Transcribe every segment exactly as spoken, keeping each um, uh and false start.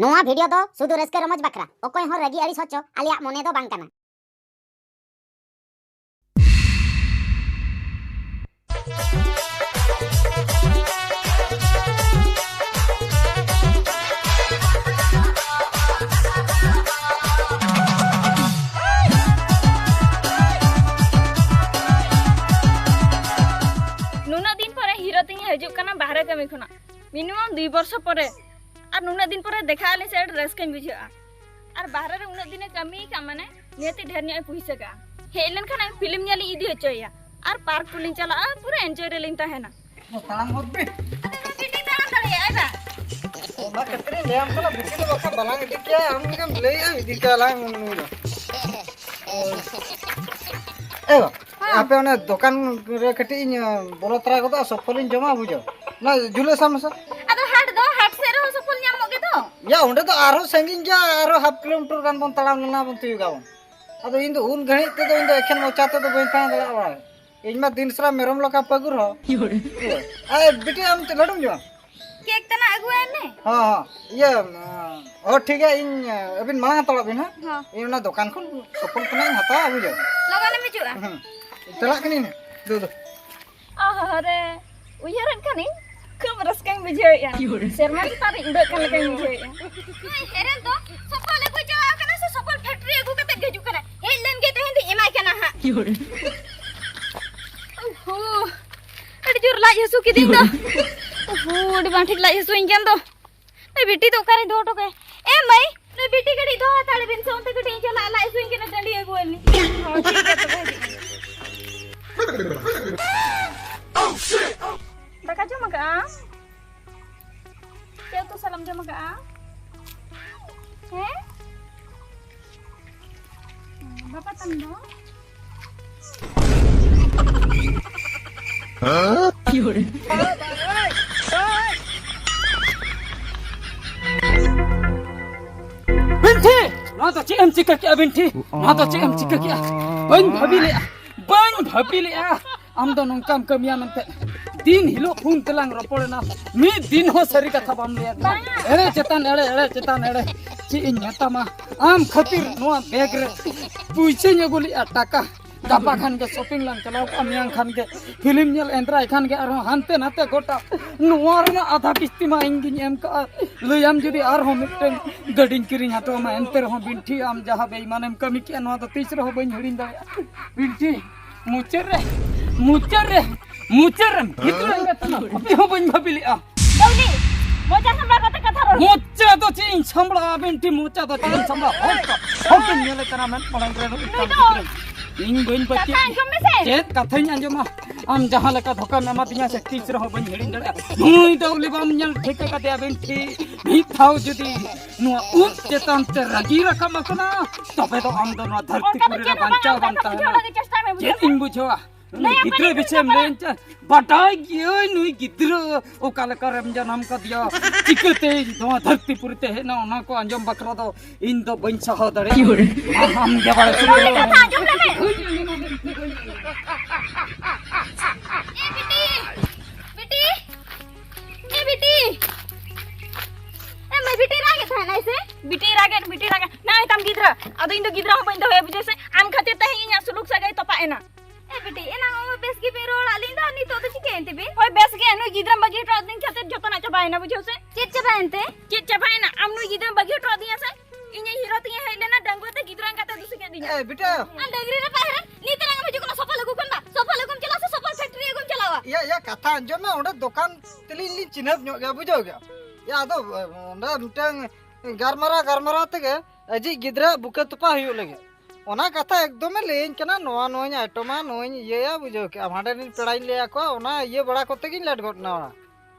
ᱱᱚᱣᱟ ᱵᱷᱤᱰᱤᱭᱳ ᱫᱚ ᱥᱩᱫᱷᱩ ᱨᱟᱹᱥᱠᱟᱹ ᱨᱚᱢᱚᱡᱽ ᱵᱟᱠᱷᱨᱟ, ᱚᱠᱚᱭ ᱦᱚᱸ ᱨᱟᱹᱜᱤ ᱟᱹᱲᱤᱥ ᱦᱚᱪᱚ ᱟᱞᱮᱭᱟᱜ ᱢᱚᱱᱮ ᱫᱚ ᱵᱟᱝ ᱠᱟᱱᱟ᱾ ᱱᱩᱱᱟᱹᱜ ᱫᱤᱱ ᱯᱚᱨᱮ ᱦᱤᱨᱳ ᱛᱤᱧ ᱦᱤᱡᱩᱜ ᱠᱟᱱᱟ ᱵᱟᱦᱨᱮ ᱠᱟᱹᱢᱤ ᱠᱷᱚᱱᱟᱜ, ᱢᱤᱱᱤᱢᱟᱢ ᱫᱩᱭ ᱵᱚᱨᱥᱚ ᱯᱚᱨᱮ᱾ ᱟᱨ ᱱᱩᱱᱟᱹᱜ ᱫᱤᱱ ᱯᱚᱨᱮ ᱫᱮᱠᱷᱟ ᱟᱞᱮ ᱥᱮ ᱟᱹᱰᱤ ᱨᱟᱹᱥᱠᱟᱹᱧ ᱵᱩᱡᱷᱟᱹᱜᱼᱟ᱾ ᱟᱨ ᱵᱟᱦᱨᱮ ᱨᱮ ᱩᱱᱟᱹᱜ ᱫᱤᱱᱮ ᱠᱟᱹᱢᱤ ᱠᱟᱜ, ᱢᱟᱱᱮ ᱱᱤᱦᱟᱹᱛᱤ ᱰᱷᱮᱨ ᱧᱚᱜ ᱮ ᱯᱩᱭᱥᱟᱹ ᱠᱟᱜᱼᱟ᱾ ᱦᱮᱡ ᱞᱮᱱᱠᱷᱟᱱ ᱟᱭ ᱯᱷᱤᱞᱢ ᱧᱮᱞ ᱤᱧ ᱤᱫᱤ ᱦᱚᱪᱚᱭᱮᱭᱟ, ᱟᱨ ᱯᱟᱨᱠ ᱠᱚᱞᱤᱧ ᱪᱟᱞᱟᱜᱼᱟ, ᱯᱩᱨᱟᱹ ᱮᱱᱡᱚᱭ ᱨᱮᱞᱤᱧ ᱛᱟᱦᱮᱱᱟ᱾ ᱛᱟᱲᱟᱢ ᱦᱚᱫ ᱵᱤᱱ᱾ ᱟᱫᱚ ᱵᱤᱴᱤ ᱛᱟᱲᱟᱢ ᱫᱟᱲᱮᱭᱟᱜᱼᱟᱭ ᱵᱟ? ᱚᱱᱟ ᱠᱷᱟᱹᱛᱤᱨ ᱤᱧ ᱞᱟᱹᱭᱟᱢ ᱠᱟᱱᱟ, ᱵᱤᱴᱤ ᱫᱚ ᱵᱟᱠᱷᱟᱱ ᱵᱟᱞᱟᱝ ᱤᱫᱤ ᱠᱮᱭᱟ, ᱟᱢ ᱜᱮᱢ ᱞᱟᱹᱭᱮᱜᱼᱟ ᱤᱫᱤ ᱠᱮᱭᱟ ᱞᱟᱝ ᱱᱩᱭ ᱫᱚ᱾ ᱮ ᱵᱟ, ᱦᱮᱸ᱾ ᱟᱯᱮ ᱚᱱᱟ ᱫᱚᱠᱟᱱ ᱨᱮ ᱠᱟᱹᱴᱤᱡ ᱤᱧ ᱵᱚᱞᱚ ᱛᱚᱨᱟ ᱜᱚᱫᱚᱜᱼᱟ, ᱥᱚᱯᱷᱚᱞ ᱤᱧ ᱡᱚᱢᱟ, ᱵᱩᱡᱷᱟᱹᱣ? ᱚᱱᱟ ᱡᱩᱞᱟᱹ ᱥᱟᱢ ᱢᱮᱥᱟ᱾ ᱟᱫᱚ ᱦᱟᱴ ᱫᱚ ᱦᱟᱴ ᱥᱮᱫ ᱨᱮᱦᱚᱸ ᱥᱚᱯᱷᱚᱞ ᱧᱟᱢᱚᱜ ᱜᱮᱫᱚ᱾ ᱭᱟ, ᱚᱸᱰᱮ ᱫᱚ ᱟᱨᱦᱚᱸ ᱥᱟᱺᱜᱤᱧ ᱜᱮᱭᱟ, ᱟᱨᱦᱚᱸ ᱦᱟᱯ ᱠᱤᱞᱳᱢᱤᱴᱟᱨ ᱜᱟᱱ ᱵᱚᱱ ᱛᱟᱲᱟᱢ ᱞᱮᱱᱟ ᱵᱚᱱ ᱛᱤᱭᱳᱜᱟ ᱵᱚᱱ᱾ ᱟᱫᱚ ᱤᱧ ᱫᱚ ᱩᱱ ᱜᱷᱟᱹᱲᱤᱡ ᱛᱮᱫᱚ ᱤᱧ ᱫᱚ ᱮᱠᱷᱮᱱ ᱢᱚᱪᱟ ᱛᱮᱫᱚ ᱵᱟᱹᱧ ᱛᱟᱦᱮᱸ ᱫᱟᱲᱮᱭᱟᱜᱼᱟ ᱚᱲᱟᱜ ᱨᱮ᱾ ᱤᱧ ᱢᱟ ᱫᱤᱱ ᱥᱟᱨᱟ ᱢᱮᱨᱚᱢ ᱞᱮᱠᱟ ᱯᱟᱹᱜᱩᱨ ᱦᱚᱸ᱾ ᱟᱨ ᱵᱤᱴᱤ, ᱟᱢ ᱪᱮᱫ ᱞᱟᱹᱰᱩᱢ ᱡᱚᱢᱟ? ᱠᱮᱠ ᱛᱟᱱᱟᱜ ᱟᱹᱜᱩᱣᱟᱭ ᱢᱮ᱾ ᱦᱚᱸ, ᱦᱚᱸ, ᱤᱭᱟᱹ, ᱦᱚᱸ, ᱴᱷᱤᱠ ᱜᱮᱭᱟ, ᱤᱧ ᱟᱹᱵᱤᱱ ᱢᱟᱲᱟᱝ ᱦᱟᱛᱟᱲᱚᱜ ᱵᱤᱱ, ᱦᱮᱸ? ᱦᱚᱸ᱾ ᱤᱧ ᱚᱱᱟ ᱫᱚᱠᱟᱱ ᱠᱷᱚᱱ ᱥᱚᱯᱷᱚᱞ ᱛᱟᱱᱟᱜ ᱤᱧ ᱦᱟᱛᱟᱣᱟ, ᱵᱩᱡᱷᱟᱹᱣ? ᱞᱚᱜᱚᱱᱮᱢ ᱦᱤᱡᱩᱜᱼᱟ᱾ ᱦᱩᱸ, ᱪᱟᱞᱟᱜ ᱠᱟᱹᱱᱟᱹᱧ, ᱫᱩ, ᱫᱩ᱾ ᱟᱦᱟᱨᱮ, ᱩᱭᱦᱟᱹᱨᱮᱫ ᱠᱷᱟᱱᱤᱧ ᱠᱷᱩᱵ ᱨᱟᱹᱥᱠᱟᱹᱧ ᱵᱩᱡᱷᱟᱹᱣᱮᱫᱼᱟ᱾ ᱥᱮᱨᱢᱟ ᱪᱮᱛᱟᱱ ᱨᱮ ᱩᱰᱟᱹᱜ ᱠᱟᱱ ᱞᱮᱠᱟᱧ ᱵᱩᱡᱷᱟᱹᱣᱮᱫᱼᱟ᱾ ᱱᱩᱭ ᱦᱮᱨᱮᱞ ᱫᱚ ᱥᱚᱯᱷᱚᱞ ᱟᱹᱜᱩᱭ ᱪᱟᱞᱟᱣ ᱠᱟᱱᱟ ᱥᱮ ᱥᱚᱯᱷᱚᱞ ᱯᱷᱮᱠᱴᱨᱤ ᱟᱹᱜᱩ ᱠᱟᱛᱮ ᱦᱤᱡᱩᱜ ᱠᱟᱱᱟ? ᱦᱮᱡ ᱞᱮᱱ ᱜᱮ, ᱛᱮᱦᱮᱧ ᱫᱚᱧ ᱮᱢᱟᱭ ᱠᱟᱱᱟ ᱦᱟᱸᱜ᱾ ᱳᱦᱳ, ᱟᱹᱰᱤ ᱡᱳᱨ ᱞᱟᱡ ᱦᱟᱹᱥᱩ ᱠᱤᱫᱤᱧ ᱫᱚ᱾ ᱳᱦᱳ, ᱟᱹᱰᱤ ᱵᱟᱝ ᱴᱷᱤᱠ ᱞᱟᱡ ᱦᱟᱹᱥᱩᱧ ᱠᱟᱱ ᱫᱚ᱾ ᱱᱩᱭ ᱵᱤᱴᱤ ᱫᱚ ᱚᱠᱟᱨᱮ ᱫᱚᱦᱚ ᱦᱚᱴᱚ ᱠᱟᱭ? ᱮ ᱢᱟᱹᱭ, ᱱᱩᱭ ᱵᱤᱴᱤ ᱠᱟᱹᱴᱤᱡ ᱫᱚᱦᱚ ᱦᱟᱛᱟᱲ ᱵᱤᱱ ᱥᱮ, ᱚᱱᱛᱮ ᱠᱟᱹᱴᱤᱡ ᱤᱧ ᱪᱟᱞᱟᱜᱼᱟ, ᱞᱟᱡ ᱦᱟᱹᱥᱩᱧ ᱠᱟᱱᱟ, ᱴᱟᱺᱰᱤ ᱟᱹᱜᱩ ᱟᱹᱞᱤᱧ᱾ ᱦᱚᱸ, ᱴᱷᱤᱠ ᱜᱮᱭᱟ, ᱛᱚᱵᱮ ᱦᱤᱡᱩᱜ ᱢᱮ᱾ ᱫᱟᱠᱟ ᱡᱚᱢ ᱟᱠᱟᱜᱼᱟ? ᱪᱮᱫ ᱩᱛᱩ ᱥᱟᱞᱟᱜ ᱮᱢ ᱡᱚᱢ ᱟᱠᱟᱜᱼᱟ? ᱦᱮᱸ? ᱵᱟᱯᱟ ᱛᱟᱢ ᱫᱚ? ᱵᱤᱱᱴᱷᱤ! ᱱᱚᱣᱟ ᱫᱚ ᱪᱮᱫ ᱮᱢ ᱪᱤᱠᱟᱹ ᱠᱮᱜᱼᱟ, ᱵᱤᱱᱴᱷᱤ? ᱱᱚᱣᱟ ᱫᱚ ᱪᱮᱫ ᱮᱢ ᱪᱤᱠᱟᱹ ᱠᱮᱜᱼᱟ? ᱵᱟᱹᱧ ᱵᱷᱟᱹᱵᱤ ᱞᱮᱜᱼᱟ, ᱵᱟᱹᱧ ᱵᱷᱟᱹᱵᱤ ᱞᱮᱜᱼᱟ ᱟᱢ ᱫᱚ ᱱᱚᱝᱠᱟᱢ ᱠᱟᱹᱢᱤᱭᱟ ᱢᱮᱱᱛᱮ᱾ ᱛᱤᱱ ᱦᱤᱞᱳᱜ ᱯᱷᱳᱱ ᱛᱮᱞᱟᱝ ᱨᱚᱯᱚᱲᱮᱱᱟ, ᱢᱤᱫ ᱫᱤᱱ ᱦᱚᱸ ᱥᱟᱹᱨᱤ ᱠᱟᱛᱷᱟ ᱵᱟᱢ ᱞᱟᱹᱭᱟᱫ ᱞᱤᱧᱟ᱾ ᱵᱟᱝᱟ᱾ ᱮᱲᱮ ᱪᱮᱛᱟᱱ ᱮᱲᱮ, ᱮᱲᱮ ᱪᱮᱛᱟᱱ ᱮᱲᱮ᱾ ᱪᱮᱫ ᱤᱧ ᱢᱮᱛᱟᱢᱟ, ᱟᱢ ᱠᱷᱟᱹᱛᱤᱨ ᱱᱚᱣᱟ ᱵᱮᱜᱽ ᱨᱮ ᱯᱩᱭᱥᱟᱹᱧ ᱟᱹᱜᱩ ᱞᱮᱜᱼᱟ, ᱴᱟᱠᱟ᱾ ᱜᱟᱯᱟ ᱠᱷᱟᱱ ᱜᱮ ᱥᱚᱯᱤᱝ ᱞᱟᱝ ᱪᱟᱞᱟᱣ ᱠᱚᱜᱼᱟ, ᱢᱮᱭᱟᱝ ᱠᱷᱟᱱ ᱜᱮ ᱯᱷᱤᱞᱢ ᱧᱮᱞ, ᱮᱱᱫᱨᱟᱭ ᱠᱷᱟᱱ ᱜᱮ ᱟᱨᱦᱚᱸ ᱦᱟᱱᱛᱮ ᱱᱟᱛᱮ ᱜᱚᱴᱟ᱾ ᱱᱚᱣᱟ ᱨᱮᱱᱟᱜ ᱟᱫᱷᱟ ᱠᱤᱥᱛᱤ ᱢᱟ ᱤᱧ ᱜᱤᱧ ᱮᱢ ᱠᱟᱜᱼᱟ᱾ ᱞᱟᱹᱭᱟᱢ ᱡᱩᱫᱤ ᱟᱨᱦᱚᱸ ᱢᱤᱫᱴᱮᱱ ᱜᱟᱹᱰᱤᱧ ᱠᱤᱨᱤᱧ ᱦᱚᱴᱚ ᱟᱢᱟ, ᱮᱱᱛᱮ ᱨᱮᱦᱚᱸ ᱵᱤᱱᱴᱷᱤ, ᱟᱢ ᱡᱟᱦᱟᱸ ᱵᱮᱭᱤᱢᱟᱱᱮᱢ ᱠᱟᱹᱢᱤ ᱠᱮᱜᱼᱟ, ᱱᱚᱣᱟ ᱫᱚ ᱛᱤᱥ ᱨᱮᱦᱚᱸ ᱵᱟᱹᱧ ᱦᱤᱲᱤᱧ ᱫᱟᱲᱮᱭᱟᱜᱼᱟ᱾ ᱵᱤᱱᱴᱷᱤ, ᱢᱩᱪᱟᱹᱫ ᱨᱮ, ᱢᱩᱪᱟᱹᱫ ᱨᱮ, ᱢᱩᱪᱟᱹᱫ ᱨᱮ ᱵᱷᱤᱛᱨᱤ ᱨᱮ ᱦᱚᱸ ᱵᱟᱹᱧ ᱵᱷᱟᱹᱵᱤ ᱞᱮᱜᱼᱟ᱾ ᱰᱟᱹᱣᱞᱤ, ᱢᱚᱪᱟ ᱥᱟᱢᱵᱲᱟᱣ ᱠᱟᱛᱮ ᱠᱟᱛᱷᱟ ᱨᱚᱲ᱾ ᱢᱚᱪᱟ ᱫᱚ ᱪᱮᱫ ᱤᱧ ᱥᱟᱢᱵᱲᱟᱣᱟ, ᱵᱤᱱᱴᱷᱤ? ᱢᱚᱪᱟ ᱫᱚ ᱪᱮᱫ ᱤᱧ ᱥᱟᱢᱵᱲᱟᱣᱟ? ᱦᱚᱲ ᱠᱚ, ᱦᱚᱲ ᱠᱚᱧ ᱧᱮᱞᱮ ᱠᱟᱱᱟ ᱢᱮᱫ ᱢᱟᱲᱟᱝ ᱨᱮ, ᱱᱩᱭ ᱱᱩᱭ ᱠᱟᱱ ᱫᱚ᱾ ᱜᱤᱫᱽᱨᱟᱹ᱾ ᱤᱧ ᱵᱟᱹᱧ ᱠᱟᱛᱷᱟ ᱯᱟᱹᱛᱭᱟᱹᱜ᱾ ᱟᱸᱡᱚᱢ ᱢᱮᱥᱮ᱾ ᱪᱮᱫ ᱠᱟᱛᱷᱟᱧ ᱟᱸᱡᱚᱢᱟ? ᱟᱢ ᱡᱟᱦᱟᱸ ᱞᱮᱠᱟ ᱫᱷᱳᱠᱟᱢ ᱮᱢᱟᱫᱤᱧᱟ ᱥᱮ, ᱛᱤᱥ ᱨᱮᱦᱚᱸ ᱵᱟᱹᱧ ᱦᱤᱲᱤᱧ ᱫᱟᱲᱮᱭᱟᱜᱼᱟ᱾ ᱱᱩᱭ ᱫᱚ ᱩᱱᱤ ᱵᱟᱢ ᱧᱮᱞ ᱴᱷᱤᱠ ᱟᱠᱟᱫᱮᱭᱟ, ᱵᱤᱱᱴᱷᱤ? ᱢᱤᱫ ᱫᱷᱟᱣ ᱡᱩᱫᱤ ᱱᱚᱣᱟ ᱩᱵ ᱪᱮᱛᱟᱱ ᱛᱮ ᱨᱟᱹᱜᱤ ᱨᱟᱠᱟᱵ ᱟᱠᱟᱱᱟ, ᱛᱚᱵᱮ ᱫᱚ ᱟᱢ ᱫᱚ ᱱᱚᱣᱟ ᱫᱷᱟᱹᱨᱛᱤ ᱚᱱᱠᱟ ᱫᱚ ᱯᱩᱨᱤ ᱨᱮ ᱪᱮᱫ ᱦᱚᱸ ᱵᱟᱝ, ᱵᱟᱧᱪᱟᱣ ᱚᱱᱠᱟ ᱵᱟᱢ ᱫᱚ ᱛᱟᱦᱮᱱᱟ᱾ ᱵᱩᱡᱷᱟᱹᱣ ᱞᱟᱹᱜᱤᱫ ᱪᱮᱥᱴᱟᱭ ᱢᱮ, ᱵᱩᱡᱷᱟᱹᱣ ᱪᱮᱫ ᱢᱮ᱾ ᱤᱧ ᱵᱩᱡᱷᱟᱹᱣᱟ? ᱞᱟᱹᱭ ᱟᱠᱚ ᱜᱤᱫᱽᱨᱟᱹ ᱞᱟᱹᱜᱤᱫ ᱵᱤᱥᱚᱭᱮᱢ ᱪᱮᱥᱴᱟᱭ ᱢᱮ᱾ ᱞᱟᱹᱭᱟᱹᱧ ᱪᱮ? ᱵᱟᱰᱟᱭ ᱜᱤᱭᱟᱹᱧ ᱱᱩᱭ ᱜᱤᱫᱽᱨᱟᱹ ᱚᱠᱟ ᱞᱮᱠᱟ ᱨᱮᱢ ᱡᱟᱱᱟᱢ ᱠᱟᱫᱮᱭᱟ, ᱪᱤᱠᱟᱹᱛᱮ ᱱᱚᱣᱟ ᱫᱷᱟᱹᱨᱛᱤ ᱯᱩᱨᱤ ᱛᱮ ᱦᱮᱡ ᱮᱱᱟ, ᱚᱱᱟ ᱠᱚ ᱟᱸᱡᱚᱢ ᱵᱟᱠᱷᱨᱟ ᱫᱚ ᱤᱧ ᱫᱚ ᱵᱟᱹᱧ ᱥᱟᱦᱟᱣ ᱫᱟᱲᱮᱭᱟᱜᱼᱟ᱾ ᱟᱢ ᱜᱮ ᱵᱟᱲᱟᱭ ᱥᱩᱨ ᱱᱚᱰᱮ ᱠᱟᱛᱷᱟ ᱟᱸᱡᱚᱢ ᱞᱮᱢᱮ᱾ ᱮ ᱵᱤᱴᱤ, ᱵᱤᱴᱤ, ᱮ ᱵᱤᱴᱤ, ᱮ ᱢᱟᱹᱭ, ᱵᱤᱴᱤ ᱨᱟᱜᱮᱫ ᱛᱟᱦᱮᱱᱟᱭ ᱥᱮ? ᱵᱤᱴᱤ ᱨᱟᱜᱮᱫ, ᱵᱤᱴᱤ ᱨᱟᱜᱮᱫ᱾ ᱱᱚᱜᱼᱚᱭ ᱛᱟᱢ ᱜᱤᱫᱽᱨᱟᱹ᱾ ᱟᱫᱚ ᱤᱧ ᱫᱚ ᱜᱤᱫᱽᱨᱟᱹ ᱦᱚᱸ ᱵᱟᱹᱧ ᱫᱚᱦᱚᱭᱟ, ᱵᱩᱡᱷᱟᱹᱣ ᱥᱮ? ᱟᱢ ᱠᱷᱟᱹᱛᱤᱨ ᱛᱮ ᱤᱧᱟᱹᱜ ᱥᱩᱞᱩᱠ ᱥᱟᱹᱜᱟᱹᱭ ᱛᱚᱯᱟᱜ ᱮᱱᱟ᱾ ᱮ ᱵᱤᱴᱤ, ᱮᱱᱟᱝ ᱚ ᱵᱮᱥ ᱜᱮᱵᱤᱱ ᱨᱚᱲᱟᱫ ᱞᱤᱧ ᱫᱚ, ᱱᱤᱛᱚᱜ ᱫᱚ ᱪᱤᱠᱟᱹᱭᱮᱱ ᱛᱮᱵᱤᱱ? ᱦᱳᱭ, ᱵᱮᱥ ᱜᱮ, ᱱᱩᱭ ᱜᱤᱫᱽᱨᱟᱹᱢ ᱵᱟᱹᱜᱤ ᱦᱚᱴᱚ ᱟᱹᱫᱤᱧ ᱠᱷᱟᱹᱛᱤᱨ ᱡᱚᱛᱚᱱᱟᱜ ᱪᱟᱵᱟᱭᱮᱱᱟ, ᱵᱩᱡᱷᱟᱹᱣ ᱥᱮ? ᱪᱮᱫ ᱪᱟᱵᱟᱭᱮᱱ ᱛᱮ? ᱪᱮᱫ ᱪᱟᱵᱟᱭᱮᱱᱟ? ᱟᱢ ᱱᱩᱭ ᱜᱤᱫᱽᱨᱟᱹᱢ ᱵᱟᱹᱜᱤ ᱦᱚᱴᱚ ᱟᱹᱫᱤᱧᱟ ᱥᱮ? ᱤᱧᱤᱡ ᱦᱤᱨᱳ ᱛᱤᱧ ᱦᱮᱡ ᱞᱮᱱᱟ, ᱰᱟᱺᱜᱩᱣᱟᱹ ᱛᱮ ᱜᱤᱫᱽᱨᱟᱹ ᱮᱸᱜᱟᱛ ᱮ ᱫᱩᱥᱤ ᱠᱮᱫᱤᱧᱟ᱾ ᱮ ᱵᱤᱴᱤ᱾ ᱟᱨ ᱰᱟᱹᱝᱨᱤ ᱨᱟᱯᱟᱜ ᱦᱮᱨᱮᱞ, ᱱᱤᱛ ᱮᱱᱟᱝ ᱮᱢ ᱦᱤᱡᱩᱜ ᱠᱟᱱᱟ ᱥᱚᱯᱷᱟ ᱞᱟᱹᱜᱩ ᱠᱷᱚᱱ ᱵᱟ? ᱥᱚᱯᱷᱟ ᱞᱟᱹᱜᱩᱢ ᱪᱟᱞᱟᱜᱼᱟ ᱥᱮ ᱥᱚᱯᱷᱟ ᱯᱷᱮᱠᱴᱨᱤ ᱟᱹᱜᱩᱢ ᱪᱟᱞᱟᱣᱟ? ᱤᱭᱟᱹ, ᱤᱭᱟᱹ, ᱠᱟᱛᱷᱟ ᱟᱸᱡᱚᱢ ᱢᱮ, ᱚᱸᱰᱮ ᱫᱚᱠᱟᱱ ᱛᱮᱞᱤᱧ ᱞᱤᱧ ᱪᱤᱱᱦᱟᱹᱯ ᱧᱚᱜ ᱜᱮᱭᱟ, ᱵᱩᱡᱷᱟᱹᱣ ᱜᱮᱭᱟ᱾ ᱭᱟ, ᱟᱫᱚ, ᱮ, ᱚᱸᱰᱮ ᱢᱤᱫᱴᱟᱝ ᱜᱟᱨᱢᱟᱨᱟᱣ, ᱜᱟᱨᱢᱟᱨᱟᱣ ᱛᱮᱜᱮ ᱟᱡᱤᱡ ᱜᱤᱫᱽᱨᱟᱹ ᱵᱩᱠᱟᱹ ᱛᱚᱯᱟ ᱦᱩᱭᱩᱜ ᱞᱟᱹᱜᱤᱫ᱾ ᱚᱱᱟ ᱠᱟᱛᱷᱟ ᱮᱠᱫᱚᱢᱮ ᱞᱟᱹᱭᱟᱹᱧ ᱠᱟᱱᱟ, ᱱᱚᱣᱟ ᱱᱚᱣᱟᱧ ᱟᱭᱴᱚᱢᱟ, ᱱᱚᱣᱟᱧ ᱤᱭᱟᱹᱭᱟ, ᱵᱩᱡᱷᱟᱹᱣ ᱠᱮᱜᱼᱟᱢ᱾ ᱦᱟᱸᱰᱮ ᱨᱤᱱ ᱯᱮᱲᱟᱧ ᱞᱟᱹᱭ ᱟᱠᱚᱣᱟ, ᱚᱱᱟ ᱤᱭᱟᱹ ᱵᱟᱲᱟ ᱠᱚᱛᱮ ᱜᱤᱧ ᱞᱮᱴ ᱜᱚᱫ ᱮᱱᱟ ᱚᱲᱟᱜ᱾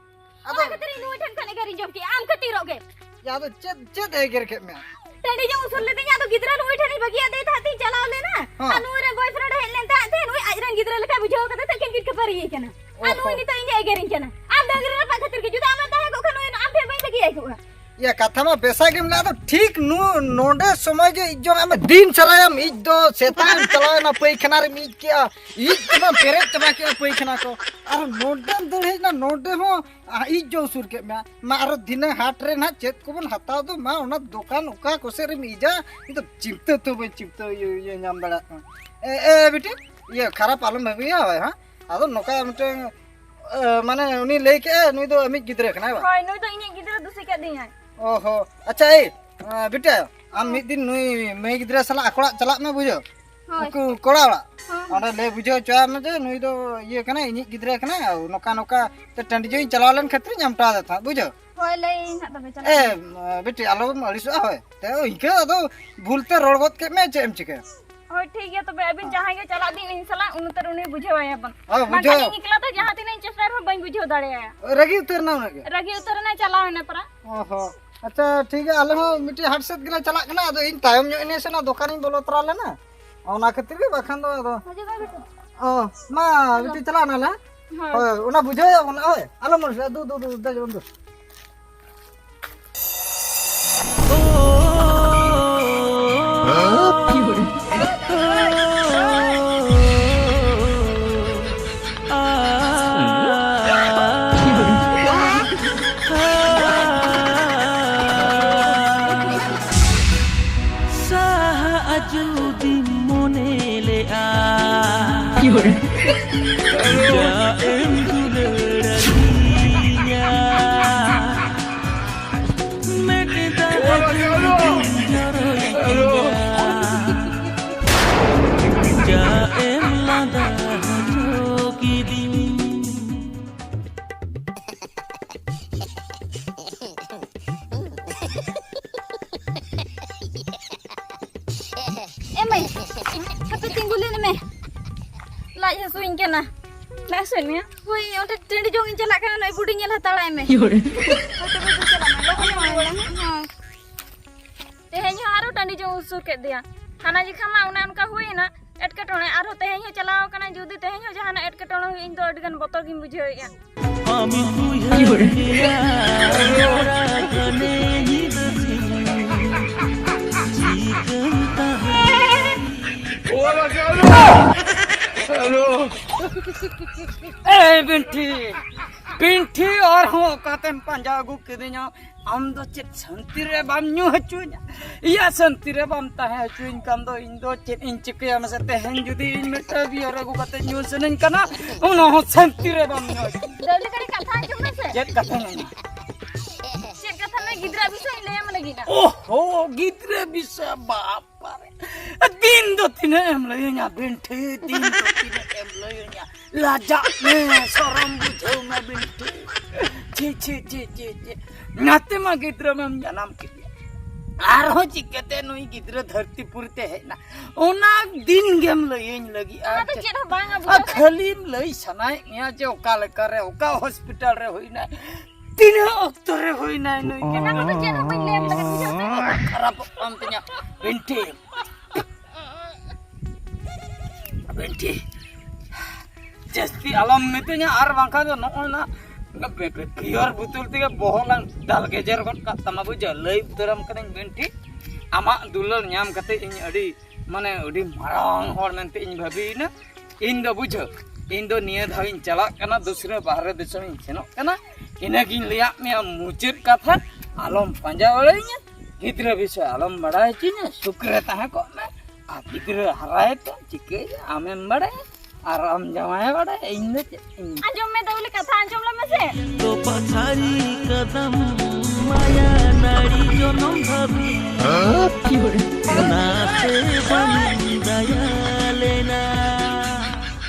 ᱟᱫᱚ ᱚᱱᱟ ᱠᱷᱟᱹᱛᱤᱨ ᱤᱧ ᱱᱩᱭ ᱴᱷᱮᱱ ᱠᱷᱚᱱ ᱮᱜᱮᱨᱤᱧ ᱡᱚᱢ ᱠᱮᱜᱼᱟ, ᱟᱢ ᱠᱷᱟᱹᱛᱤᱨᱚᱜ ᱜᱮ᱾ ᱭᱟ, ᱟᱫᱚ ᱪᱮᱫ, ᱪᱮᱫ ᱮ ᱮᱜᱮᱨ ᱠᱮᱫ ᱢᱮᱭᱟ? ᱴᱟᱺᱰᱤ ᱡᱚᱝ ᱩᱥᱩᱞ ᱞᱤᱫᱤᱧᱟ, ᱟᱫᱚ ᱜᱤᱫᱽᱨᱟᱹ ᱱᱩᱭ ᱴᱷᱮᱱᱤᱧ ᱵᱟᱹᱜᱤᱭᱟᱫᱮ ᱛᱟᱦᱮᱸᱫ ᱛᱤᱧ ᱪᱟᱞᱟᱣ ᱞᱮᱱᱟ᱾ ᱦᱚᱸ᱾ ᱟᱨ ᱱᱩᱭ ᱨᱮᱱ boyfriend ᱦᱮᱡ ᱞᱮᱱ ᱛᱟᱦᱮᱸᱫ ᱛᱮ, ᱱᱩᱭ ᱟᱡ ᱨᱮᱱ ᱜᱤᱫᱽᱨᱟᱹ ᱞᱮᱠᱟᱭ ᱵᱩᱡᱷᱟᱹᱣ ᱠᱟᱫᱟ ᱛᱮ, ᱟᱹᱠᱤᱱ ᱠᱤᱱ ᱠᱷᱟᱹᱯᱟᱹᱨᱤᱭᱮ ᱠᱟᱱᱟ᱾ ᱟᱨ ᱱᱩᱭ ᱚᱦᱚ᱾ ᱱᱤᱛᱚᱜ ᱤᱧᱮ ᱮᱜᱮᱨᱤᱧ ᱠᱟᱱᱟ᱾ ᱟᱢ ᱰᱟᱹᱝᱨᱤ ᱨᱟᱯᱟᱜ ᱠᱷᱟᱹᱛᱤᱨ ᱜᱮ, ᱡᱩᱫᱤ ᱟᱢᱮᱢ ᱛᱟᱦᱮᱸ ᱠᱚᱜ ᱠᱷᱟᱱ ᱱᱩᱭ ᱟᱢ ᱴᱷᱮᱱ ᱵᱟᱹᱧ ᱵᱟᱹᱜᱤᱭᱟᱭ ᱠᱚᱜᱼᱟ᱾ ᱤᱭᱟᱹ, ᱠᱟᱛᱷᱟ ᱢᱟ ᱵᱮᱥᱟ ᱜᱮᱢ ᱞᱟᱹᱭ, ᱟᱫᱚ ᱴᱷᱤᱠ ᱱᱩ-, ᱱᱚᱰᱮ ᱥᱚᱢᱚᱭ ᱜᱮ ᱤᱡ ᱡᱚᱝ ᱟᱢ ᱫᱤᱱ ᱥᱟᱨᱟᱭᱟᱢ ᱤᱡ ᱫᱚ᱾ ᱥᱮᱛᱟᱜ ᱮᱢ ᱪᱟᱞᱟᱣ ᱮᱱᱟ, ᱯᱟᱹᱭᱠᱷᱟᱱᱟ ᱨᱮᱢ ᱤᱡ ᱠᱮᱜᱼᱟ, ᱤᱡ ᱛᱮᱢᱟ ᱯᱮᱨᱮᱡ ᱪᱟᱵᱟ ᱠᱮᱜᱼᱟ ᱯᱟᱹᱭᱠᱷᱟᱱᱟ ᱠᱚ᱾ ᱟᱨ ᱱᱚᱰᱮᱢ ᱫᱟᱹᱲ ᱦᱮᱡ ᱮᱱᱟ, ᱱᱚᱰᱮ ᱦᱚᱸ, ᱟ, ᱤᱡ ᱡᱚᱝ ᱥᱩᱨ ᱠᱮᱫ ᱢᱮᱭᱟ᱾ ᱢᱟ ᱟᱨᱚ ᱫᱷᱤᱱᱟᱹᱝ ᱦᱟᱴ ᱨᱮ ᱱᱟᱦᱟᱜ ᱪᱮᱫ ᱠᱚᱵᱚᱱ ᱦᱟᱛᱟᱣ ᱫᱚ, ᱢᱟ ᱚᱱᱟ ᱫᱚᱠᱟᱱ ᱚᱠᱟ ᱠᱚᱥᱮᱫ ᱨᱮᱢ ᱤᱡᱟ, ᱤᱧ ᱫᱚ ᱪᱤᱱᱛᱟᱹ ᱛᱮ ᱵᱟᱹᱧ ᱪᱤᱱᱛᱟᱹ, ᱤᱭᱟᱹ, ᱤᱭᱟᱹ ᱧᱟᱢ ᱫᱟᱲᱮᱭᱟᱜ ᱠᱟᱱᱟ᱾ ᱮ, ᱮ, ᱵᱤᱴᱤ, ᱤᱭᱟᱹ, ᱠᱷᱟᱨᱟᱯ ᱟᱞᱚᱢ ᱵᱷᱟᱹᱵᱤᱭᱟ, ᱦᱳᱭ, ᱦᱮᱸ? ᱟᱫᱚ ᱱᱚᱝᱠᱟ ᱢᱤᱫᱴᱟᱝ, ᱮ, ᱢᱟᱱᱮ ᱩᱱᱤ ᱞᱟᱹᱭ ᱠᱮᱜᱼᱟ, ᱱᱩᱭ ᱫᱚ ᱟᱢᱤᱡ ᱜᱤᱫᱽᱨᱟᱹ ᱠᱟᱱᱟᱭ, ᱵᱟᱝ? ᱦᱳᱭ, ᱱᱩᱭ ᱫᱚ ᱤᱧᱤᱡ ᱜᱤᱫᱽᱨᱟᱹ ᱫᱩᱥᱤ ᱠᱮᱫ ᱫᱤᱧᱟᱭ᱾ ᱚ ᱦᱚ, ᱟᱪᱪᱷᱟ, ᱮᱭ, ᱮ, ᱵᱤᱴᱤ, ᱟᱢ ᱢᱤᱫ ᱫᱤᱱ ᱱᱩᱭ ᱢᱟᱹᱭ ᱜᱤᱫᱽᱨᱟᱹ ᱥᱟᱞᱟᱜ ᱟᱠᱚ ᱚᱲᱟᱜ ᱪᱟᱞᱟᱜ ᱢᱮ, ᱵᱩᱡᱷᱟᱹᱣ? ᱦᱳᱭ᱾ ᱩᱱᱠᱩ ᱠᱚᱲᱟ ᱚᱲᱟᱜ᱾ ᱦᱚᱸ᱾ ᱚᱸᱰᱮ ᱞᱟᱹᱭ ᱵᱩᱡᱷᱟᱹᱣ ᱦᱚᱪᱚᱭ ᱢᱮ ᱡᱮ ᱱᱩᱭ ᱫᱚ ᱤᱭᱟᱹ ᱠᱟᱱᱟᱭ, ᱤᱧᱤᱡ ᱜᱤᱫᱽᱨᱟᱹ ᱠᱟᱱᱟᱭ, ᱟᱨ ᱱᱚᱝᱠᱟ ᱱᱚᱝᱠᱟ ᱛᱮ ᱴᱟᱺᱰᱤ ᱡᱚᱝ ᱤᱧ ᱪᱟᱞᱟᱣ ᱞᱮᱱ ᱠᱷᱟᱹᱛᱤᱨ ᱤᱧ ᱟᱢᱴᱟᱣ ᱟᱫᱮ ᱛᱟᱦᱮᱸᱫ, ᱵᱩᱡᱷᱟᱹᱣ? ᱦᱳᱭ, ᱞᱟᱹᱭ ᱟᱹᱧ ᱦᱟᱸᱜ ᱛᱚᱵᱮ, ᱪᱟᱞᱟᱜ ᱮ, ᱟᱹᱧ᱾ ᱵᱤᱴᱤ, ᱟᱞᱚᱢ ᱟᱹᱲᱤᱥᱚᱜᱼᱟ, ᱦᱳᱭ᱾ ᱛᱮ ᱤᱱᱠᱟᱹ ᱟᱫᱚ ᱵᱷᱩᱞ ᱛᱮ ᱨᱚᱲ ᱜᱚᱫ ᱠᱮᱫ ᱢᱮ, ᱪᱮᱫ ᱮᱢ ᱪᱤᱠᱟᱹᱭᱟ? ᱦᱳᱭ, ᱴᱷᱤᱠ ᱜᱮᱭᱟ, ᱛᱚᱵᱮ ᱟᱹᱵᱤᱱ ᱡᱟᱦᱟᱸᱭ ᱜᱮ ᱪᱟᱞᱟᱜ ᱵᱤᱱ ᱤᱧ ᱥᱟᱞᱟᱜ, ᱩᱱ ᱩᱛᱟᱹᱨ ᱩᱱᱤ ᱵᱩᱡᱷᱟᱹᱣ ᱟᱭᱟ ᱵᱚᱱ᱾ ᱦᱳᱭ, ᱵᱟᱝᱠᱷᱟᱱ ᱵᱩᱡᱷᱟᱹᱣ᱾ ᱤᱧ ᱮᱠᱞᱟ ᱫᱚ ᱡᱟᱦᱟᱸ ᱛᱤᱱᱟᱹᱜ ᱤᱧ ᱪᱮᱥᱴᱟᱭ ᱨᱮᱦᱚᱸ ᱵᱟᱹᱧ ᱵᱩᱡᱷᱟᱹᱣ ᱫᱟᱲᱮᱭᱟᱭᱟ᱾ ᱨᱟᱹᱜᱤ ᱩᱛᱟᱹᱨ ᱮᱱᱟ ᱩᱱᱟᱹᱜ ᱜᱮ᱾ ᱨᱟᱹᱜᱤ ᱩᱛᱟᱹᱨ ᱮᱱᱟᱭ, ᱪᱟᱞᱟᱣ ᱮᱱᱟ ᱯᱟᱨᱟ᱾ ᱚ ᱦᱚᱸ᱾ ᱟᱪᱪᱷᱟ, ᱴᱷᱤᱠ ᱜᱮᱭᱟ, ᱟᱞᱮ ᱦᱚᱸ ᱢᱤᱫᱴᱤᱡ ᱦᱟᱴ ᱥᱮᱫ ᱜᱮᱞᱮ ᱪᱟᱞᱟᱜ ᱠᱟᱱᱟ, ᱟᱫᱚ ᱤᱧ ᱛᱟᱭᱚᱢ ᱧᱚᱜ ᱮᱱᱟᱹᱧ ᱥᱮ ᱚᱱᱟ ᱫᱚᱠᱟᱱᱤᱧ ᱵᱚᱞᱚ ᱛᱚᱨᱟ ᱞᱮᱱᱟ, ᱚᱱᱟ ᱠᱷᱟᱹᱛᱤᱨ ᱜᱮ, ᱵᱟᱠᱷᱟᱱ ᱫᱚ ᱟᱫᱚ᱾ ᱦᱤᱡᱩᱜ ᱢᱮ ᱵᱤᱴᱩ᱾ ᱚ, ᱢᱟ ᱵᱤᱴᱤ, ᱪᱟᱞᱟᱜ ᱱᱟᱞᱮ᱾ ᱦᱳᱭ᱾ ᱦᱳᱭ, ᱚᱱᱟ ᱵᱩᱡᱷᱟᱹᱣ ᱭᱟᱵᱚᱱ, ᱦᱳᱭ, ᱟᱞᱚᱢ ᱟᱹᱲᱤᱥᱚᱜᱼᱟ, ᱫᱩ, ᱫᱩ, ᱫᱩ, ᱫᱮᱡ ᱵᱚᱱ ᱫᱩ᱾ ᱥᱟᱦᱟᱜ ᱡᱩᱫᱤᱢ ᱢᱚᱱᱮ ᱞᱮᱜᱼᱟ, ᱪᱮᱫᱟᱜ ᱮᱢ ᱫᱩᱞᱟᱹᱲ ᱟᱹᱫᱤᱧᱟ? ᱢᱮᱫ ᱫᱟᱜ ᱡᱩᱫᱤᱢ ᱡᱚᱨᱚᱭ ᱛᱤᱧᱟ, ᱪᱮᱫᱟᱜ ᱮᱢ ᱞᱟᱸᱫᱟ ᱦᱚᱪᱚ ᱠᱤᱫᱤᱧ? ᱮ ᱢᱟᱹᱭ, ᱦᱟᱯᱮ ᱛᱤᱸᱜᱩ ᱞᱮᱱ ᱢᱮ, ᱞᱟᱡ ᱦᱟᱹᱥᱩᱧ ᱠᱟᱱᱟ᱾ ᱞᱟᱡ ᱦᱟᱹᱥᱩᱭᱮᱫ ᱢᱮᱭᱟ? ᱦᱳᱭ, ᱚᱸᱰᱮ ᱴᱟᱺᱰᱤ ᱡᱚᱝ ᱤᱧ ᱪᱟᱞᱟᱜ ᱠᱟᱱᱟ, ᱱᱩᱭ ᱵᱩᱰᱤ ᱧᱮᱞ ᱦᱟᱛᱟᱲᱟᱭ ᱢᱮ᱾ ᱦᱳᱭ, ᱛᱚᱵᱮ ᱵᱚᱱ ᱪᱟᱞᱟᱜ ᱢᱟ, ᱞᱚᱜᱚᱱ ᱧᱚᱜ ᱨᱩᱣᱟᱹᱲᱟ, ᱦᱮᱸ? ᱦᱳᱭ᱾ ᱛᱮᱦᱮᱧ ᱦᱚᱸ ᱟᱨᱚ ᱴᱟᱺᱰᱤ ᱡᱚᱝ ᱩᱥᱩᱨ ᱠᱮᱫ ᱫᱮᱭᱟ᱾ ᱦᱟᱱᱟ ᱡᱚᱠᱷᱟ ᱢᱟ ᱚᱱᱮ ᱚᱱᱠᱟ ᱦᱩᱭᱮᱱᱟ ᱮᱴᱠᱮᱴᱚᱬᱮ, ᱟᱨᱦᱚᱸ ᱛᱮᱦᱮᱧ ᱦᱚᱸ ᱪᱟᱞᱟᱣ ᱟᱠᱟᱱᱟ᱾ ᱡᱩᱫᱤ ᱛᱮᱦᱮᱧ ᱦᱚᱸ ᱡᱟᱦᱟᱱᱟᱜ ᱮᱴᱠᱮᱴᱚᱬᱮ ᱦᱩᱭᱩᱜ, ᱤᱧ ᱫᱚ ᱟᱹᱰᱤ ᱜᱟᱱ ᱵᱚᱛᱚᱨ ᱜᱤᱧ ᱵᱩᱡᱷᱟᱹᱣᱮᱫᱼᱟ᱾ ᱟᱢᱤᱧ ᱩᱭᱦᱟᱹᱨ ᱢᱮᱭᱟ, ᱨᱟᱜᱟᱱᱮ᱾ ᱮ ᱵᱤᱱᱴᱷᱤ, ᱵᱤᱱᱴᱷᱤ, ᱟᱨᱦᱚᱸ ᱚᱠᱟᱛᱮᱢ ᱯᱟᱸᱡᱟ ᱟᱹᱜᱩ ᱠᱤᱫᱤᱧᱟ? ᱟᱢ ᱫᱚ ᱪᱮᱫ ᱥᱟᱱᱛᱤ ᱨᱮ ᱵᱟᱢ ᱧᱩ ᱦᱚᱪᱚᱧᱟ? ᱤᱭᱟ, ᱥᱟᱱᱛᱤ ᱨᱮ ᱵᱟᱢ ᱛᱟᱦᱮᱸ ᱦᱚᱪᱚᱧ ᱠᱟᱱ ᱫᱚ, ᱤᱧ ᱫᱚ ᱪᱮᱫ ᱤᱧ ᱪᱤᱠᱟᱹᱭᱟ ᱢᱟᱥᱮ? ᱛᱮᱦᱮᱧ ᱡᱩᱫᱤ ᱤᱧ ᱢᱤᱫᱴᱟᱝ ᱵᱤᱭᱟᱨ ᱟᱹᱜᱩ ᱠᱟᱛᱮ ᱧᱩ ᱥᱟᱱᱟᱧ ᱠᱟᱱᱟ, ᱚᱱᱟ ᱦᱚᱸ ᱥᱟᱱᱛᱤ ᱨᱮ ᱵᱟᱢ ᱧᱩ ᱦᱚᱪᱚᱧᱟ᱾ ᱫᱟᱹᱣᱞᱤ ᱠᱟᱹᱴᱤᱡ ᱠᱟᱛᱷᱟ ᱟᱸᱡᱚᱢ ᱢᱮᱥᱮ᱾ ᱪᱮᱫ ᱠᱟᱛᱷᱟᱧ ᱟᱸᱡᱚᱢᱟ? ᱪᱮᱫ ᱠᱟᱛᱷᱟ ᱢᱮ, ᱜᱤᱫᱽᱨᱟᱹ ᱵᱤᱥᱚᱭ ᱞᱟᱹᱭᱟᱢ ᱞᱟᱹᱜᱤᱫ ᱱᱟ᱾ ᱳᱦᱳ, ᱜᱤᱫᱽᱨᱟᱹ ᱵᱤᱥᱚᱭ, ᱵᱟᱯ ᱨᱮ᱾ ᱫᱤᱱ ᱫᱚ ᱛᱤᱱᱟᱹᱜ ᱮᱢ ᱞᱟᱹᱭᱟᱹᱧᱟ ᱵᱤᱱᱴᱷᱤ, ᱫᱤᱱ ᱫᱚ ᱛᱤᱱᱟᱹᱜ ᱮᱢ ᱞᱟᱹᱭᱟᱹᱧᱟ? ᱞᱟᱡᱟᱜ ᱢᱮ, ᱥᱚᱨᱚᱢ ᱵᱩᱡᱷᱟᱹᱣ ᱢᱮ ᱵᱤᱱᱴᱷᱤ᱾ ᱪᱷᱤ, ᱪᱷᱤ, ᱪᱷᱤ, ᱪᱷᱤ, ᱪᱷᱤ᱾ ᱱᱟᱛᱮ ᱢᱟ ᱜᱤᱫᱽᱨᱟᱹ ᱢᱮᱢ ᱡᱟᱱᱟᱢ ᱠᱮᱫᱮᱭᱟ, ᱟᱨᱦᱚᱸ ᱪᱤᱠᱟᱹᱛᱮ ᱱᱩᱭ ᱜᱤᱫᱽᱨᱟᱹ ᱫᱷᱟᱹᱨᱛᱤ ᱯᱩᱨᱤ ᱛᱮ ᱦᱮᱡ ᱮᱱᱟ? ᱚᱱᱟ ᱫᱤᱱ ᱜᱮᱢ ᱞᱟᱹᱭᱟᱹᱧ ᱞᱟᱹᱜᱤᱫ᱾ ᱚᱱᱟ ᱫᱚ ᱪᱮᱫ ᱦᱚᱸ ᱵᱟᱝᱟ, ᱟᱨ ᱵᱩᱡᱷᱟᱹᱣ ᱢᱮ᱾ ᱠᱷᱟᱹᱞᱤᱢ ᱞᱟᱹᱭ ᱥᱟᱱᱟᱭᱮᱫ ᱢᱮᱭᱟ ᱡᱮ ᱚᱠᱟ ᱞᱮᱠᱟᱨᱮ, ᱚᱠᱟ ᱦᱚᱥᱯᱤᱴᱟᱞ ᱨᱮ ᱦᱩᱭᱱᱟ, ᱛᱤᱱᱟᱹᱜ ᱚᱠᱛᱚ ᱨᱮ ᱦᱩᱭᱱᱟᱭ ᱱᱩᱭ ᱜᱮ? ᱚᱱᱟ ᱠᱚᱫᱚ ᱪᱮᱫ ᱦᱚᱸ ᱵᱟᱹᱧ ᱞᱟᱹᱭᱟᱢ ᱠᱟᱱᱟ, ᱵᱩᱡᱷᱟᱹᱣ ᱥᱮ? ᱠᱷᱟᱨᱟᱯᱚᱜ ᱠᱟᱱ ᱛᱤᱧᱟ ᱵᱤᱱᱴᱷᱤ, ᱵᱤᱱᱴᱷᱤ᱾ ᱡᱟᱹᱥᱛᱤ ᱟᱞᱚᱢ ᱢᱤᱛᱟᱹᱧᱟ, ᱟᱨ ᱵᱟᱝᱠᱷᱟᱱ ᱫᱚ ᱱᱚᱜᱼᱚᱭ ᱱᱟ ᱵᱮ-, ᱵᱮ-, ᱵᱤᱭᱚᱨ ᱵᱩᱛᱩᱞ ᱛᱮᱜᱮ ᱵᱚᱦᱚᱜ ᱞᱟᱝ ᱫᱟᱞ ᱜᱮᱡᱮᱨ ᱜᱚᱫ ᱠᱟᱜ ᱛᱟᱢᱟ, ᱵᱩᱡᱷᱟᱹᱣ? ᱞᱟᱹᱭ ᱩᱛᱟᱹᱨᱟᱢ ᱠᱟᱹᱱᱟᱹᱧ ᱵᱤᱱᱴᱷᱤ, ᱟᱢᱟᱜ ᱫᱩᱞᱟᱹᱲ ᱧᱟᱢ ᱠᱟᱛᱮ ᱤᱧ ᱟᱹᱰᱤ, ᱢᱟᱱᱮ, ᱟᱹᱰᱤ ᱢᱟᱨᱟᱝ ᱦᱚᱲ ᱢᱮᱱᱛᱮ ᱤᱧ ᱵᱷᱟᱹᱵᱤᱭᱮᱱᱟ᱾ ᱤᱧ ᱫᱚ ᱵᱩᱡᱷᱟᱹᱣ, ᱤᱧ ᱫᱚ ᱱᱤᱭᱟᱹ ᱫᱷᱟᱣ ᱤᱧ ᱪᱟᱞᱟᱜ ᱠᱟᱱᱟ, ᱫᱩᱥᱨᱟᱹ ᱵᱟᱦᱨᱮ ᱫᱤᱥᱚᱢ ᱤᱧ ᱥᱮᱱᱚᱜ ᱠᱟᱱᱟ᱾ ᱤᱱᱟᱹᱜᱤᱧ ᱞᱟᱹᱭᱟᱫ ᱢᱮᱭᱟ ᱢᱩᱪᱟᱹᱫ ᱠᱟᱛᱷᱟ, ᱟᱞᱚᱢ ᱯᱟᱸᱡᱟ ᱵᱟᱲᱟᱭᱤᱧᱟ, ᱜᱤᱫᱽᱨᱟᱹ ᱵᱤᱥᱚᱭ ᱟᱞᱚᱢ ᱵᱟᱲᱟᱭ ᱦᱚᱪᱚᱧᱟ, ᱥᱩᱠ ᱨᱮ ᱛᱟᱦᱮᱸ ᱠᱚᱜ ᱢᱮ᱾ ᱟᱨ ᱜᱤᱫᱽᱨᱟᱹ ᱦᱟᱨᱟᱭᱮ ᱛᱮ ᱪᱤᱠᱟᱹᱭᱟ ᱟᱢᱮᱢ ᱵᱟᱲᱟᱭᱟ, ᱟᱨ ᱟᱢ ᱡᱟᱶᱟᱭ ᱵᱟᱲᱟᱭᱟ, ᱤᱧ ᱫᱚ ᱪᱮᱫ ᱤᱧ ᱟᱸᱡᱚᱢ ᱢᱮ ᱫᱟᱹᱣᱞᱤ, ᱠᱟᱛᱷᱟ ᱟᱸᱡᱚᱢ ᱞᱮ ᱢᱮᱥᱮ᱾ ᱛᱚᱯᱟᱜ ᱥᱟᱹᱨᱤ ᱠᱟᱫᱟᱢ ᱢᱟᱭᱟ ᱱᱟᱹᱲᱤ ᱡᱚᱱᱚᱢ ᱫᱷᱟᱹᱵᱤᱡ᱾ ᱚᱱᱟᱛᱮ ᱵᱟᱹᱧ ᱫᱟᱭᱟ ᱞᱮᱱᱟ᱾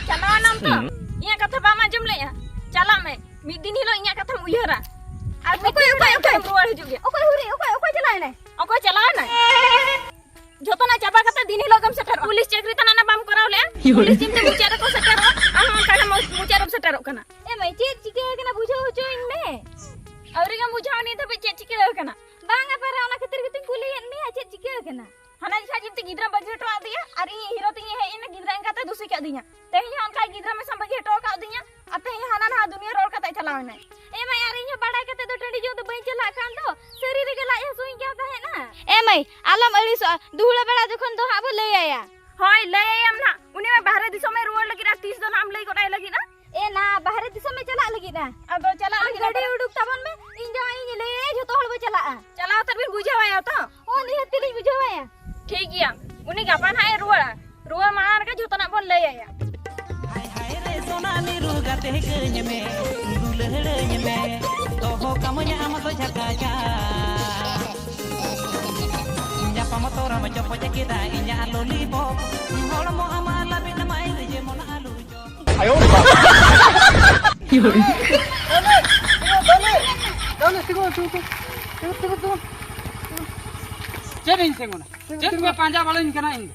ᱪᱟᱞᱟᱣᱱᱟᱢ ᱛᱚ? ᱦᱩᱸ᱾ ᱤᱧᱟᱹᱜ ᱠᱟᱛᱷᱟ ᱵᱟᱢ ᱟᱸᱡᱚᱢ ᱞᱮᱜᱼᱟ? ᱪᱟᱞᱟᱜ ᱢᱮ, ᱢᱤᱫ ᱫᱤᱱ ᱦᱤᱞᱳᱜ ᱤᱧᱟᱹᱜ ᱠᱟᱛᱷᱟᱢ ᱩᱭᱦᱟᱹᱨᱟ᱾ ᱟᱨ ᱚᱠᱚᱭ, ᱚᱠᱚᱭ, ᱚᱠᱚᱭ? ᱨᱩᱣᱟᱹᱲ ᱦᱤᱡᱩᱜ ᱜᱮ᱾ ᱚᱠᱚᱭ ᱦᱩᱨᱤ? ᱚᱠᱚᱭ, ᱚᱠᱚᱭ ᱪᱟᱞᱟᱣ ᱮᱱᱟᱭ? ᱚᱠᱚᱭ ᱪᱟᱞᱟᱣ ᱮᱱᱟᱭ? ᱡᱷᱚᱛᱚᱱᱟᱜ ᱪᱟᱵᱟ ᱠᱟᱛᱮ ᱫᱤᱱ ᱦᱤᱞᱳᱜ ᱜᱮᱢ ᱥᱮᱴᱮᱨᱚᱜᱼᱟ᱾ ᱯᱩᱞᱤᱥ ᱪᱟᱹᱠᱨᱤ ᱛᱟᱱᱟᱜ ᱚᱱᱟ ᱵᱟᱢ ᱠᱚᱨᱟᱣ ᱞᱮᱜᱼᱟ? ᱯᱩᱞᱤᱥ ᱪᱤᱱᱛᱮ ᱢᱩᱪᱟᱹᱫ ᱨᱮᱠᱚ ᱥᱮᱴᱮᱨᱚᱜᱼᱟ, ᱟᱢ ᱦᱚᱸ ᱚᱱᱠᱟ ᱜᱮ ᱢᱩ-, ᱢᱩᱪᱟᱹᱫ ᱨᱮᱢ ᱥᱮᱴᱮᱨᱚᱜ ᱠᱟᱱᱟ᱾ ᱮ ᱢᱟᱹᱭ, ᱪᱮᱫ ᱪᱤᱠᱟᱹ ᱟᱠᱟᱱᱟ ᱵᱩᱡᱷᱟᱹᱣ ᱦᱚᱪᱚᱧ ᱢᱮ᱾ ᱟᱹᱣᱨᱤ ᱜᱮᱢ ᱵᱩᱡᱷᱟᱹᱣᱟ ᱱᱤᱛ ᱦᱟᱹᱵᱤᱡ ᱪᱮᱫ ᱪᱤᱠᱟᱹ ᱟᱠᱟᱱᱟ? ᱵᱟᱝᱟ ᱯᱟᱨᱟ, ᱚᱱᱟ ᱠᱷᱟᱹᱛᱤᱨ ᱜᱮᱛᱚᱧ ᱠᱩᱞᱤᱭᱮᱫ ᱢᱮᱭᱟ, ᱪᱮᱫ ᱪᱤᱠᱟᱹ ᱟᱠᱟᱱᱟ? ᱦᱟᱱᱟ ᱡᱚᱠᱷᱟᱡ ᱡᱤᱢᱛᱤ ᱜᱤᱫᱽᱨᱟᱹ ᱵᱟᱹᱜᱤ ᱦᱚᱴᱚ ᱟᱫᱮᱭᱟ ᱟᱨ ᱤᱧ ᱦᱤᱨᱳ ᱛᱤᱧ ᱦᱮᱡ ᱮᱱᱟ, ᱜᱤᱫᱽᱨᱟᱹ ᱮᱸᱜᱟᱛ ᱮ ᱫᱩᱥᱤ ᱠᱟᱫᱤᱧᱟ᱾ ᱛᱮᱦᱮᱧ ᱦᱚᱸ ᱚᱱᱠᱟ ᱜᱤᱫᱽᱨᱟᱹ ᱢᱮᱥᱟᱢ ᱵᱟᱹᱜᱤ ᱦᱚᱴᱚ ᱟᱠᱟᱫᱤᱧᱟ ᱟᱨ ᱛᱮᱦᱮᱧ ᱦᱚᱸ ᱦᱟᱱᱟ ᱱᱟᱣᱟ ᱫᱩᱱᱤᱭᱟᱹ ᱨᱚᱲ ᱠᱟᱛᱮ ᱪᱟᱞᱟᱣ ᱮᱱᱟᱭ᱾ ᱮ ᱢᱟᱹᱭ, ᱟᱨ ᱤᱧ ᱦᱚᱸ ᱵᱟᱲᱟᱭ ᱠᱟᱛᱮ ᱫᱚ ᱴᱟᱺᱰᱤ ᱡᱚᱜ ᱫᱚ ᱵᱟᱹᱧ ᱪᱟᱞᱟᱜ ᱠᱟᱱ ᱫᱚ, ᱥᱟᱹᱨᱤ ᱨᱮᱜᱮ ᱞᱟᱡ ᱦᱟᱹᱥᱩᱧ ᱠᱟᱱ ᱛᱟᱦᱮᱸᱱᱟ᱾ ᱮ ᱢᱟᱹᱭ, ᱟᱞᱚᱢ ᱟᱹᱲᱤᱥᱚᱜᱼᱟ, ᱫᱩᱦᱲᱟᱹ ᱵᱮᱲᱟ ᱡᱚᱠᱷᱚᱱ ᱫᱚ ᱦᱟᱸᱜ ᱵᱚ ᱞᱟᱹᱭ ᱟᱭᱟ᱾ ᱦᱳᱭ, ᱞᱟᱹᱭ ᱟᱭᱟᱢ ᱱᱟᱦᱟᱜ᱾ ᱩᱱᱤ ᱢᱟ ᱵᱟᱦᱨᱮ ᱫᱤᱥᱚᱢ ᱮ ᱨᱩᱣᱟᱹᱲ ᱞᱟᱹᱜᱤᱫ ᱟᱨ ᱛᱤᱥ ᱫᱚ ᱱᱟᱜ ᱮᱢ ᱞᱟᱹᱭ ᱜᱚᱫ ᱟᱭ ᱞᱟᱹᱜᱤᱫ ᱟ? ᱮ ᱱᱟ, ᱵᱟᱦᱨᱮ ᱫᱤᱥᱚᱢ ᱮ ᱪᱟᱞᱟᱜ ᱞᱟᱹᱜᱤᱫ ᱟ᱾ ᱟᱫᱚ ᱪᱟᱞᱟᱜ ᱟᱢ ᱞᱟᱹᱜᱤᱫ ᱜᱟᱹᱰᱤ ᱟᱫᱚ? ᱩᱰᱩᱠ ᱛᱟᱵᱚᱱ ᱢᱮ, ᱤᱧ ᱡᱟᱶᱟᱭ ᱤᱧ ᱞᱟᱹᱭ ᱟᱭᱟ, ᱡᱷᱚᱛᱚ ᱦᱚᱲ ᱵᱚ ᱪᱟᱞᱟᱜᱼᱟ᱾ ᱪᱟᱞᱟᱣ ᱠᱟᱛᱮ ᱵᱤᱱ ᱵᱩᱡᱷᱟᱹᱣ ᱟᱭᱟ ᱛᱚ? ᱦᱚᱸ, ᱱᱤᱦᱟᱹᱛ ᱛᱮᱞᱤᱧ ᱵᱩᱡᱷᱟᱹᱣ ᱟᱭᱟ᱾ ᱴᱷᱤᱠ ᱜᱮᱭᱟ, ᱩᱱᱤ ᱜᱟᱯᱟ ᱱᱟᱦᱟᱜ ᱮ ᱨᱩᱣᱟᱹᱲᱟ᱾ ᱨᱩᱣᱟᱹᱲ ᱢᱟᱲᱟᱝ ᱨᱮᱜᱮ ᱡᱷᱚᱛᱚᱱᱟᱜ ᱵᱚᱱ ᱞᱟᱹᱭ ᱟᱭᱟ᱾ ᱦᱟᱭ ᱦᱟᱭ ᱨᱮ ᱥᱚᱱᱟ ᱢᱤᱨᱩ ᱜᱟᱛᱮ ᱠᱟᱹᱧ ᱢᱮ, ᱫᱩᱞᱟᱹᱲᱟᱹᱧ ᱢᱮ, ᱫᱚᱦᱚ ᱠᱟᱢᱟᱹᱧ ᱟᱢ ᱫᱚ ᱡᱷᱟᱠᱟ ᱡᱷᱟᱠ᱾ ᱧᱟᱯᱟᱢ ᱛᱚᱨᱟᱢ ᱪᱚᱯᱚᱡ ᱠᱮᱫᱟ ᱤᱧᱟᱜ ᱞᱚᱞᱤᱯᱚᱯ, ᱦᱚᱲᱢᱚ ᱟᱢᱟᱜ ᱞᱟᱵᱤᱫ ᱢᱟᱭ ᱡᱮᱢᱚᱱ ᱟᱞᱩ ᱪᱚᱯ᱾ ᱟᱭᱳ ᱵᱟᱵᱟ᱾ ᱫᱟᱞᱮ, ᱫᱟᱞᱮ, ᱫᱟᱞᱮ, ᱛᱤᱸᱜᱩ, ᱛᱤᱸᱜᱩ, ᱛᱤᱸᱜᱩ, ᱛᱤᱸᱜᱩ, ᱛᱤᱸᱜᱩ, ᱛᱤᱸᱜᱩ᱾ ᱪᱮᱫ ᱤᱧ ᱛᱤᱸᱜᱩᱱᱟ? ᱪᱮᱫ ᱯᱮ ᱯᱟᱸᱡᱟ ᱵᱟᱲᱟᱧ ᱠᱟᱱᱟ ᱤᱧ ᱫᱚ?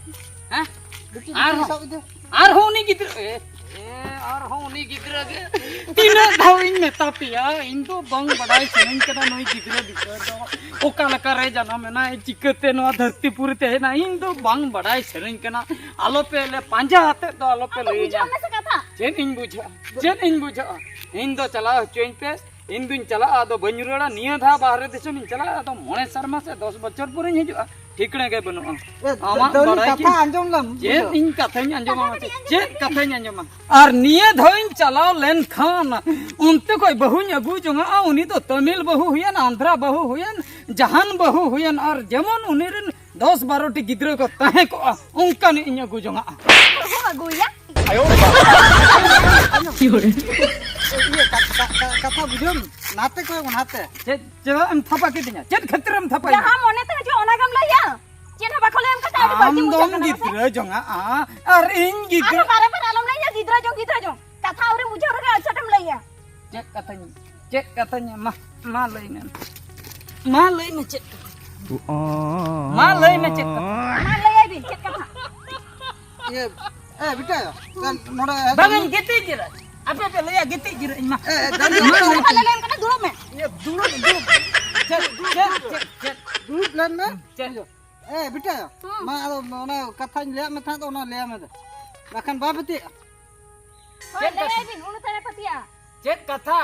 ᱦᱮᱸ? ᱵᱤᱴᱤ, ᱟᱨᱦᱚᱸ, ᱥᱟᱵ ᱤᱫᱤ᱾ ᱟᱨᱦᱚᱸ ᱩᱱᱤ ᱜᱤᱫᱽᱨᱟᱹ, ᱮ, ᱮ, ᱟᱨᱦᱚᱸ ᱩᱱᱤ ᱜᱤᱫᱽᱨᱟᱹ ᱜᱮ᱾ ᱛᱤᱱᱟᱹᱜ ᱫᱷᱟᱣ ᱤᱧ ᱢᱮᱛᱟ ᱯᱮᱭᱟ, ᱤᱧ ᱫᱚ ᱵᱟᱝ ᱵᱟᱰᱟᱭ ᱥᱟᱱᱟᱧ ᱠᱟᱱᱟ ᱱᱩᱭ ᱜᱤᱫᱽᱨᱟᱹ ᱵᱤᱥᱚᱭ ᱫᱚ᱾ ᱚᱠᱟ ᱞᱮᱠᱟ ᱨᱮ ᱡᱟᱱᱟᱢ ᱮᱱᱟᱭ, ᱪᱤᱠᱟᱹᱛᱮ ᱱᱚᱣᱟ ᱫᱷᱟᱹᱨᱛᱤ ᱯᱩᱨᱤ ᱛᱮ ᱦᱮᱡ ᱮᱱᱟ, ᱤᱧ ᱫᱚ ᱵᱟᱝ ᱵᱟᱰᱟᱭ ᱥᱟᱱᱟᱧ ᱠᱟᱱᱟ᱾ ᱟᱞᱚ ᱯᱮ ᱞᱮ ᱯᱟᱸᱡᱟ ᱟᱛᱮᱫ ᱫᱚ ᱟᱞᱚ ᱯᱮ ᱟᱢ ᱫᱚ ᱞᱟᱹᱭᱟᱹᱧᱟ᱾ ᱵᱩᱡᱷᱟᱹᱣ ᱢᱮᱥᱮ ᱠᱟᱛᱷᱟ᱾ ᱪᱮᱫ ᱤᱧ ᱵᱩᱡᱷᱟᱹᱜᱼᱟ? ᱪᱮᱫ ᱤᱧ ᱵᱩᱡᱷᱟᱹᱜᱼᱟ? ᱤᱧ ᱫᱚ ᱪᱟᱞᱟᱣ ᱦᱚᱪᱚᱧ ᱯᱮ, ᱤᱧ ᱫᱩᱧ ᱪᱟᱞᱟᱜᱼᱟ, ᱟᱫᱚ ᱵᱟᱹᱧ ᱨᱩᱣᱟᱹᱲᱟ᱾ ᱱᱤᱭᱟᱹ ᱫᱷᱟᱣ ᱵᱟᱦᱨᱮ ᱫᱤᱥᱚᱢ ᱤᱧ ᱪᱟᱞᱟᱜᱼᱟ, ᱟᱫᱚ ᱢᱚᱬᱮ ᱥᱮᱨᱢᱟ ᱥᱮ ᱫᱚᱥ ᱵᱚᱪᱷᱚᱨ ᱯᱚᱨᱮᱧ ᱦᱤᱡᱩᱜᱼᱟ, ᱴᱷᱤᱠᱟᱹᱱᱟ ᱜᱮ ᱵᱟᱹᱱᱩᱜᱼᱟ᱾ ᱮ, ᱟᱢᱟᱜ ᱫᱟᱹᱞᱤ ᱵᱟᱲᱟᱭ ᱠᱟᱛᱷᱟ ᱠᱤ? ᱟᱸᱡᱚᱢ ᱞᱮᱢ, ᱪᱮᱫ ᱵᱩᱡᱷᱟᱹᱣ᱾ ᱤᱧ ᱠᱟᱛᱷᱟᱧ ᱟᱸᱡᱚᱢᱟ? ᱠᱟᱛᱷᱟ ᱢᱟᱥᱮ? ᱠᱟᱹᱴᱤᱡ ᱟᱸᱡᱚᱢ ᱪᱮᱫ ᱞᱮᱢ᱾ ᱠᱟᱛᱷᱟᱧ ᱟᱸᱡᱚᱢᱟ? ᱟᱨ ᱱᱤᱭᱟᱹ ᱫᱷᱟᱣ ᱤᱧ ᱪᱟᱞᱟᱣ ᱞᱮᱱᱠᱷᱟᱱ ᱚᱱᱛᱮ ᱠᱷᱚᱡ ᱵᱟᱹᱦᱩᱧ ᱟᱹᱜᱩ ᱡᱚᱝᱟᱜᱼᱟ᱾ ᱩᱱᱤ ᱫᱚ ᱛᱟᱹᱢᱤᱞ ᱵᱟᱹᱦᱩ ᱦᱩᱭᱮᱱ, ᱟᱱᱫᱷᱨᱟ ᱵᱟᱹᱦᱩ ᱦᱩᱭᱮᱱ, ᱡᱟᱦᱟᱱ ᱵᱟᱹᱦᱩ ᱦᱩᱭᱮᱱ, ᱟᱨ ᱡᱮᱢᱚᱱ ᱩᱱᱤ ᱨᱮᱱ ᱫᱚᱥ ᱵᱟᱨᱚ ᱴᱤ ᱜᱤᱫᱽᱨᱟᱹ ᱠᱚ ᱛᱟᱦᱮᱸ ᱠᱚᱜᱼᱟ, ᱚᱱᱠᱟᱱᱤᱡ ᱤᱧ ᱟᱹᱜᱩ ᱡᱚᱝᱟᱜᱼᱟ᱾ ᱵᱟᱹᱦᱩᱢ ᱟᱹᱜᱩᱭᱟ? ᱟᱭᱳ ᱵᱟᱵᱟ᱾ ᱤᱭᱟᱹ, ᱠᱟ-, ᱠᱟ-, ᱠᱟ-, ᱠᱟᱛᱷᱟ ᱵᱩᱡᱷᱟᱹᱣ ᱢᱮ᱾ ᱱᱟᱛᱮ ᱠᱚᱭᱚᱜ ᱢᱮ, ᱱᱟᱛᱮ᱾ ᱪᱮᱫ, ᱪᱮᱫᱟᱜ ᱮᱢ ᱛᱷᱟᱯᱟ ᱠᱤᱫᱤᱧᱟ? ᱪᱮᱫ ᱠᱷᱟᱹᱛᱤᱨ ᱮᱢ ᱛᱷᱟᱯᱟᱭᱤᱧᱟ? ᱡᱟᱦᱟᱸ ᱢᱚᱱᱮ ᱛᱮ ᱦᱤᱡᱩᱜᱼᱟ, ᱚᱱᱟ ᱜᱮᱢ ᱞᱟᱹᱭᱟ᱾ ᱪᱮᱫ ᱦᱚᱸ ᱵᱟᱠᱚ ᱞᱟᱹᱭᱟᱢ ᱠᱟᱱᱟ, ᱟᱹᱰᱤ ᱟᱢ ᱵᱟᱹᱲᱛᱤᱢ ᱫᱚᱢ ᱵᱩᱡᱷᱟᱹᱜ ᱠᱟᱱᱟ, ᱵᱟᱥᱮ? ᱜᱤᱫᱽᱨᱟᱹ ᱡᱚᱝᱟᱜᱼᱟ, ᱟᱨ ᱤᱧ ᱜᱤᱫᱽᱨᱟᱹ ᱟᱨᱦᱚᱸ ᱵᱟᱨᱮ ᱵᱟᱨᱮ ᱟᱞᱚᱢ ᱞᱟᱹᱭᱟ, ᱜᱤᱫᱽᱨᱟᱹ ᱡᱚᱝ, ᱜᱤᱫᱽᱨᱟᱹ ᱡᱚᱝ᱾ ᱠᱟᱛᱷᱟ ᱟᱹᱣᱨᱤᱢ ᱵᱩᱡᱷᱟᱹᱣ ᱨᱮᱜᱮ ᱟᱪᱪᱷᱟᱴ ᱮᱢ ᱞᱟᱹᱭᱟ᱾ ᱪᱮᱫ ᱠᱟᱛᱷᱟᱧ, ᱪᱮᱫ ᱠᱟᱛᱷᱟᱧ, ᱢᱟ, ᱢᱟ ᱞᱟᱹᱭ ᱢᱮ᱾ ᱢᱟ ᱞᱟᱹᱭ ᱢᱮ ᱪᱮᱫ ᱠᱟᱛᱷᱟ? ᱢᱟ ᱞᱟᱹᱭ ᱢᱮ ᱪᱮᱫ ᱠᱟᱛᱷᱟ? ᱢᱟ ᱞᱟᱹᱭᱟᱭ ᱵᱤᱱ ᱪᱮᱫ ᱠᱟᱛᱷᱟ? ᱤᱭᱟᱹ, ᱮ, ᱵᱤᱴᱟ, ᱱᱚᱰᱮ ᱵᱟᱝ, ᱤᱧ ᱜᱤᱛᱤᱡ ᱡᱤᱨᱟᱹᱜ᱾ ᱟᱯᱮ ᱯᱮ ᱞᱟᱹᱭᱟ ᱜᱤᱛᱤᱡ ᱡᱤᱨᱟᱹᱜ ᱤᱧ ᱢᱟ᱾ ᱮ, ᱮ, ᱫᱟᱹᱞᱤ ᱢᱟ ᱞᱟᱹᱭ ᱢᱮ᱾ ᱠᱟᱛᱷᱟ ᱞᱟᱹᱭ ᱞᱮᱱ ᱠᱟᱱᱟ, ᱫᱩᱲᱩᱵ ᱢᱮ᱾ ᱤᱭᱟᱹ, ᱫᱩᱲᱩᱵ, ᱫᱩᱲᱩᱵ᱾ ᱪᱮᱫ, ᱪᱮᱫ, ᱪᱮᱫ, ᱪᱮᱫ? ᱫᱩᱲᱩᱵ ᱞᱮᱱ ᱢᱮ᱾ ᱪᱮᱫ? ᱮ, ᱵᱤᱴᱟ, ᱦᱩᱸ᱾ ᱢᱟ, ᱟᱫᱚ ᱚᱱᱟ ᱠᱟᱛᱷᱟᱧ ᱞᱟᱹᱭᱟᱫ ᱢᱮ ᱛᱟᱦᱮᱸᱫ, ᱚᱱᱟ ᱞᱟᱹᱭᱟᱢ ᱢᱮ᱾ ᱵᱟᱠᱷᱟᱱ ᱵᱟᱭ ᱯᱟᱹᱛᱭᱟᱹᱜᱼᱟ᱾ ᱦᱳᱭ, ᱪᱮᱫ ᱞᱟᱹᱭᱟᱭ ᱠᱟᱛᱷᱟ? ᱵᱤᱱ, ᱩᱱᱤ ᱛᱟᱭ ᱯᱟᱹᱛᱭᱟᱹᱜᱼᱟ᱾ ᱪᱮᱫ ᱠᱟᱛᱷᱟ?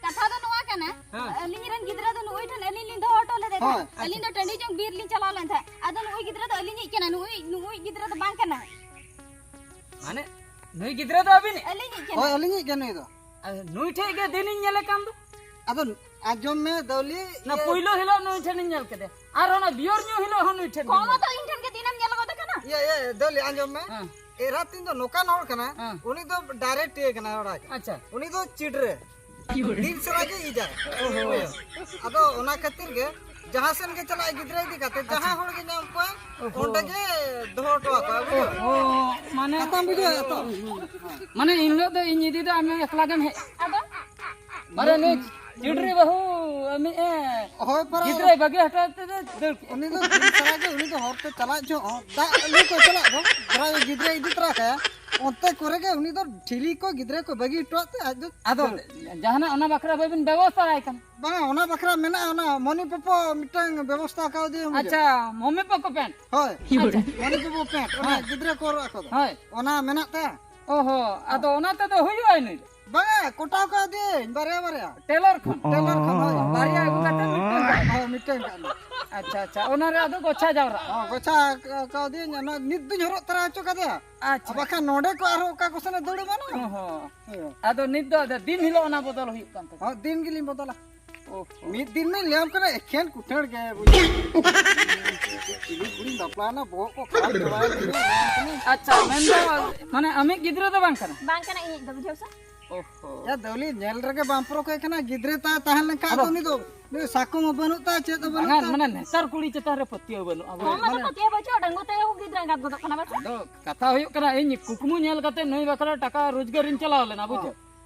ᱠᱟᱛᱷᱟ ᱫᱚ ᱱᱚᱣᱟ ᱠᱟᱱᱟ, ᱦᱮᱸ᱾ ᱟᱹᱞᱤᱧ ᱨᱮᱱ ᱜᱤᱫᱽᱨᱟᱹ ᱫᱚ ᱱᱩᱜᱩᱭ ᱴᱷᱮᱱ ᱟᱹᱞᱤᱧ ᱞᱤᱧ ᱫᱚᱦᱚ ᱦᱚᱴᱚ ᱞᱮᱫᱮ ᱦᱳᱭ, ᱛᱟᱦᱮᱸᱫ᱾ ᱟᱪᱪᱷᱟ᱾ ᱟᱹᱞᱤᱧ ᱫᱚ ᱴᱟᱺᱰᱤ ᱪᱚᱝ ᱵᱤᱨ ᱞᱤᱧ ᱪᱟᱞᱟᱣ ᱞᱮᱱ ᱛᱟᱦᱮᱸᱫ᱾ ᱟᱫᱚ ᱱᱩᱜᱩᱭ ᱜᱤᱫᱽᱨᱟᱹ ᱫᱚ ᱟᱹᱞᱤᱧᱤᱡ ᱠᱟᱱᱟ, ᱱᱩᱜᱩᱭ, ᱱᱩᱜᱩᱭ ᱜᱤᱫᱽᱨᱟᱹ ᱫᱚ ᱵᱟᱝ ᱠᱟᱱᱟᱭ᱾ ᱢᱟᱱᱮ, ᱱᱩᱭ ᱜᱤᱫᱽᱨᱟᱹ ᱫᱚ ᱟᱹᱵᱤᱱᱤᱡ? ᱟᱹᱞᱤᱧᱤᱡ ᱠᱟᱱᱟᱭ᱾ ᱦᱳᱭ, ᱟᱹᱞᱤᱧᱤᱡ ᱜᱮ ᱱᱩᱭ ᱫᱚ᱾ ᱟᱨ ᱱᱩᱭ ᱴᱷᱮᱡ ᱜᱮ ᱫᱤᱱᱤᱧ ᱧᱮᱞᱮ ᱠᱟᱱ ᱫᱚ᱾ ᱟᱫᱚ ᱟᱸᱡᱚᱢ ᱢᱮ, ᱫᱟᱣᱞᱤ, ᱚᱱᱟ ᱤᱭᱟᱹ ᱯᱩᱭᱞᱩ ᱦᱤᱞᱳᱜ ᱱᱩᱭ ᱴᱷᱮᱱᱤᱧ ᱧᱮᱞ ᱠᱮᱫᱮ, ᱟᱨ ᱚᱱᱟ ᱵᱤᱭᱚᱨ ᱧᱩ ᱦᱤᱞᱳᱜ ᱦᱚᱸ ᱱᱩᱭ ᱴᱷᱮᱱ ᱜᱮ ᱠᱚᱢᱟ ᱧᱮᱞ᱾ ᱛᱚ ᱤᱧ ᱴᱷᱮᱱ ᱜᱮ ᱫᱤᱱᱮᱢ ᱧᱮᱞ ᱜᱚᱫᱮ ᱠᱟᱱᱟ᱾ ᱤᱭᱟᱹ, ᱤᱭᱟᱹ, ᱫᱟᱣᱞᱤ, ᱟᱸᱡᱚᱢ ᱢᱮ᱾ ᱦᱮᱸ᱾ ᱮᱨᱟ ᱛᱤᱧ ᱫᱚ ᱱᱚᱝᱠᱟᱱ ᱦᱚᱲ ᱠᱟᱱᱟ, ᱦᱮᱸ᱾ ᱩᱱᱤ ᱫᱚ ᱰᱟᱭᱨᱮᱠᱴ ᱤᱭᱟᱹ ᱠᱟᱱᱟ, ᱦᱚᱲ ᱠᱟᱱᱟ᱾ ᱟᱪᱪᱷᱟ᱾ ᱩᱱᱤ ᱫᱚ ᱪᱤᱰᱨᱮ᱾ ᱫᱤᱱ ᱥᱟᱨᱟ ᱜᱮ ᱤᱡᱟ᱾ ᱟᱫᱚ ᱚᱱᱟ ᱠᱷᱟᱹᱛᱤᱨ ᱜᱮ ᱡᱟᱦᱟᱸ ᱥᱮᱱ ᱜᱮ ᱪᱟᱞᱟᱜ ᱜᱤᱫᱽᱨᱟᱹ ᱤᱫᱤ ᱠᱟᱛᱮ, ᱡᱟᱦᱟᱸ ᱦᱚᱲ ᱜᱮ ᱧᱟᱢ ᱠᱚᱣᱟ, ᱚᱸᱰᱮ ᱜᱮ ᱫᱚᱦᱚ ᱦᱚᱴᱚ ᱟᱠᱚᱣᱟ, ᱵᱩᱡᱷᱟᱹᱣ? ᱚ, ᱢᱟᱱᱮ ᱠᱟᱛᱷᱟᱢ ᱵᱩᱡᱷᱟᱹᱣ ᱛᱚ? ᱢᱟᱱᱮ ᱤᱧ ᱦᱤᱞᱳᱜ ᱫᱚ ᱤᱧ ᱤᱫᱤ ᱫᱚ ᱟᱢ ᱮᱠᱞᱟ ᱜᱮᱢ ᱦᱮᱡ᱾ ᱟᱫᱚ? ᱢᱟᱱᱮ ᱱᱩᱭ ᱪᱤᱰᱨᱤ ᱵᱟᱹᱦᱩ ᱟᱢᱤᱡ ᱮ ᱦᱳᱭ, ᱯᱟᱨᱟ ᱜᱤᱫᱽᱨᱟᱹᱭ ᱵᱟᱹᱜᱤ ᱦᱚᱴᱚ ᱟᱫᱮ ᱛᱮ ᱫᱟᱹᱲ ᱠᱮᱜᱼᱟ᱾ ᱩᱱᱤ ᱫᱚ ᱫᱤᱱ ᱥᱟᱨᱟ ᱜᱮ, ᱩᱱᱤ ᱫᱚ ᱦᱚᱨ ᱛᱮ ᱪᱟᱞᱟᱜ ᱡᱚᱦᱚᱜ, ᱫᱟᱜ ᱟᱹᱜᱩ ᱠᱚ ᱪᱟᱞᱟᱜ ᱡᱚᱦᱚᱜ, ᱫᱷᱟᱨᱟ ᱜᱤᱫᱽᱨᱟᱹ ᱤᱫᱤ ᱛᱚᱨᱟ ᱠᱟᱭᱟ, ᱚᱱᱛᱮ ᱠᱚᱨᱮ ᱜᱮ ᱩᱱᱤ ᱫᱚ ᱴᱷᱤᱞᱤ ᱠᱚ ᱜᱤᱫᱽᱨᱟᱹ ᱠᱚ ᱵᱟᱹᱜᱤ ᱦᱚᱴᱚ ᱟᱫ ᱛᱮ ᱟᱡ ᱫᱚ ᱟᱫᱚ ᱫᱟᱹᱲ᱾ ᱡᱟᱦᱟᱱᱟᱜ ᱚᱱᱟ ᱵᱟᱠᱷᱨᱟ ᱵᱟᱵᱤᱱ ᱵᱮᱵᱚᱥᱛᱷᱟ ᱟᱭ ᱠᱟᱱᱟ? ᱵᱟᱝᱟ, ᱚᱱᱟ ᱵᱟᱠᱷᱨᱟ ᱢᱮᱱᱟᱜᱼᱟ, ᱚᱱᱟ ᱢᱚᱱᱤ ᱯᱚᱯᱚ ᱢᱤᱫᱴᱟᱝ ᱵᱮᱵᱚᱥᱛᱷᱟ ᱟᱠᱟᱣᱫᱤᱭᱟᱹᱧ, ᱵᱩᱡᱷᱟᱹᱣ? ᱟᱪᱪᱷᱟ, ᱢᱚᱢᱤ ᱯᱚᱠᱚ ᱯᱮᱱᱴ? ᱦᱳᱭ᱾ ᱟᱪᱪᱷᱟ᱾ ᱢᱚᱱᱤ ᱯᱚᱯᱚ ᱯᱮᱱᱴ, ᱚᱱᱟ ᱦᱳᱭ᱾ ᱜᱤᱫᱽᱨᱟᱹ ᱠᱚ ᱦᱚᱨᱚᱜ ᱟᱠᱚ ᱫᱚ᱾ ᱦᱳᱭ᱾ ᱚᱱᱟ ᱢᱮᱱᱟᱜ ᱛᱟᱭᱟ? ᱚᱦᱚ, ᱟᱫᱚ ᱚᱱᱟ ᱛᱮᱫᱚ ᱦᱩᱭᱩᱜᱼᱟ ᱱᱩᱭ ᱫᱚ? ᱵᱟᱝᱟ, ᱠᱚᱴᱟᱣ ᱠᱟᱣᱫᱤᱭᱟᱹᱧ ᱵᱟᱨᱭᱟ ᱵᱟᱨᱭᱟ᱾ ᱴᱮᱞᱚᱨ ᱠᱷᱚᱱ? ᱴᱮᱞᱚᱨ ᱠᱷᱚᱱ, ᱦᱳᱭ᱾ ᱵᱟᱨᱭᱟ ᱟᱹᱜᱩ ᱠᱟᱛᱮ ᱢᱤᱫᱴᱟᱝ ᱠᱟᱜ ᱢᱮ᱾ ᱦᱳᱭ, ᱢᱤᱫᱴᱟᱝ ᱠᱟᱜ ᱢᱮ᱾ ᱟᱪᱪᱷᱟ, ᱟᱪᱪᱷᱟ, ᱚᱱᱟ ᱨᱮ ᱟᱫᱚ ᱜᱚᱪᱷᱟ ᱡᱟᱣᱨᱟᱜᱼᱟ᱾ ᱦᱚᱸ, ᱜᱚᱪᱷᱟ ᱠᱟᱣᱫᱤᱭᱟᱹᱧ, ᱚᱱᱟ ᱱᱤᱛ ᱫᱩᱧ ᱦᱚᱨᱚᱜ ᱛᱚᱨᱟ ᱦᱚᱪᱚ ᱠᱟᱫᱮᱭᱟ᱾ ᱟᱪᱪᱷᱟ᱾ ᱵᱟᱠᱷᱟᱱ ᱱᱚᱰᱮ ᱠᱚ ᱟᱨᱦᱚᱸ ᱚᱠᱟ ᱠᱚ ᱥᱮᱱᱮ ᱫᱟᱹᱲ ᱮᱢᱟᱱᱚᱜᱼᱟ᱾ ᱦᱚᱸ, ᱦᱚᱸ᱾ ᱦᱮᱸ᱾ ᱟᱫᱚ ᱱᱤᱛ ᱫᱚ ᱟᱫᱚ ᱫᱤᱱ ᱦᱤᱞᱳᱜ ᱚᱱᱟ ᱵᱚᱫᱚᱞ ᱦᱩᱭᱩᱜ ᱠᱟᱱ ᱛᱟᱵᱤᱱᱟ? ᱦᱚᱸ, ᱫᱤᱱ ᱜᱮᱞᱤᱧ ᱵᱚᱫᱚᱞᱟ᱾ ᱚᱦᱚ᱾ ᱢᱤᱫ ᱫᱤᱱ ᱞᱤᱧ ᱞᱟᱹᱭᱟᱢ ᱠᱟᱱᱟ, ᱮᱠᱷᱮᱱ ᱠᱩᱴᱷᱟᱹᱲ ᱜᱮ, ᱵᱩᱡᱷᱟᱹᱣ᱾ ᱪᱤᱞᱤ ᱠᱩᱲᱤᱧ ᱵᱟᱯᱞᱟᱭᱮᱱᱟ, ᱵᱚᱦᱚᱜ ᱠᱚ ᱠᱷᱟᱨᱟᱯ ᱪᱟᱵᱟᱭᱮᱱ ᱛᱤᱧᱟ᱾ ᱟᱪᱪᱷᱟ, ᱢᱮᱱᱫᱚ, ᱢᱟᱱᱮ, ᱟᱢᱤᱡ ᱜᱤᱫᱽᱨᱟᱹ ᱫᱚ ᱵᱟᱝ ᱠᱟᱱᱟ? ᱵᱟᱝ ᱠᱟᱱᱟ, ᱤᱧᱤᱡ ᱫᱚ, ᱵᱩᱡᱷᱟᱹᱣ ᱥᱮ? ᱚᱦᱚ᱾ ᱭᱟ, ᱫᱟᱹᱣᱞᱤ ᱧᱮᱞ ᱨᱮᱜᱮ ᱵᱟᱢ ᱯᱚᱨᱚᱠᱮ ᱠᱟᱱᱟ, ᱜᱤᱫᱽᱨᱟᱹ ᱛᱟᱭ ᱛᱟᱦᱮᱸ ᱞᱮᱱᱠᱷᱟᱱ ᱟᱫᱚ ᱟᱫᱚ ᱩᱱᱤ ᱫᱚ, ᱩᱱᱤ ᱥᱟᱠᱚᱢ ᱦᱚᱸ ᱵᱟᱹᱱᱩᱜ ᱛᱟᱭᱟ, ᱪᱮᱫ ᱦᱚᱸ ᱵᱟᱹᱱᱩᱜ ᱵᱟᱝᱟ, ᱛᱟᱭᱟ᱾ ᱢᱟᱱᱮ, ᱱᱮᱛᱟᱨ ᱠᱩᱲᱤ ᱪᱮᱛᱟᱱ ᱨᱮ ᱯᱟᱹᱛᱭᱟᱹᱣ ᱵᱟᱹᱱᱩᱜᱼᱟ, ᱵᱩᱡᱷᱟᱹᱣ? ᱦᱚᱸ, ᱢᱟᱱᱮ, ᱢᱟᱱᱮ ᱯᱟᱹᱛᱭᱟᱹᱣ ᱵᱟᱹᱪᱩᱜᱼᱟ, ᱰᱟᱺᱜᱩᱣᱟᱹ ᱛᱮᱜᱮ ᱠᱚ ᱜᱤᱫᱽᱨᱟᱹ ᱮᱸᱜᱟᱛ ᱜᱚᱫᱚᱜ ᱠᱟᱱᱟ, ᱵᱟᱥᱮ? ᱟᱫᱚ ᱠᱟᱛᱷᱟ ᱦᱩᱭᱩᱜ ᱠᱟᱱᱟ, ᱤᱧ ᱠᱩᱠᱢᱩ ᱧᱮᱞ ᱠᱟᱛᱮ ᱱᱩᱭ ᱵᱟᱠᱷᱨᱟ ᱴᱟᱠᱟ ᱨᱳᱡᱽᱜᱟᱨᱤᱧ ᱪᱟᱞᱟᱣ ᱞᱮᱱᱟ, ᱵᱩᱡᱷᱟᱹᱣ? ᱦᱚᱸ᱾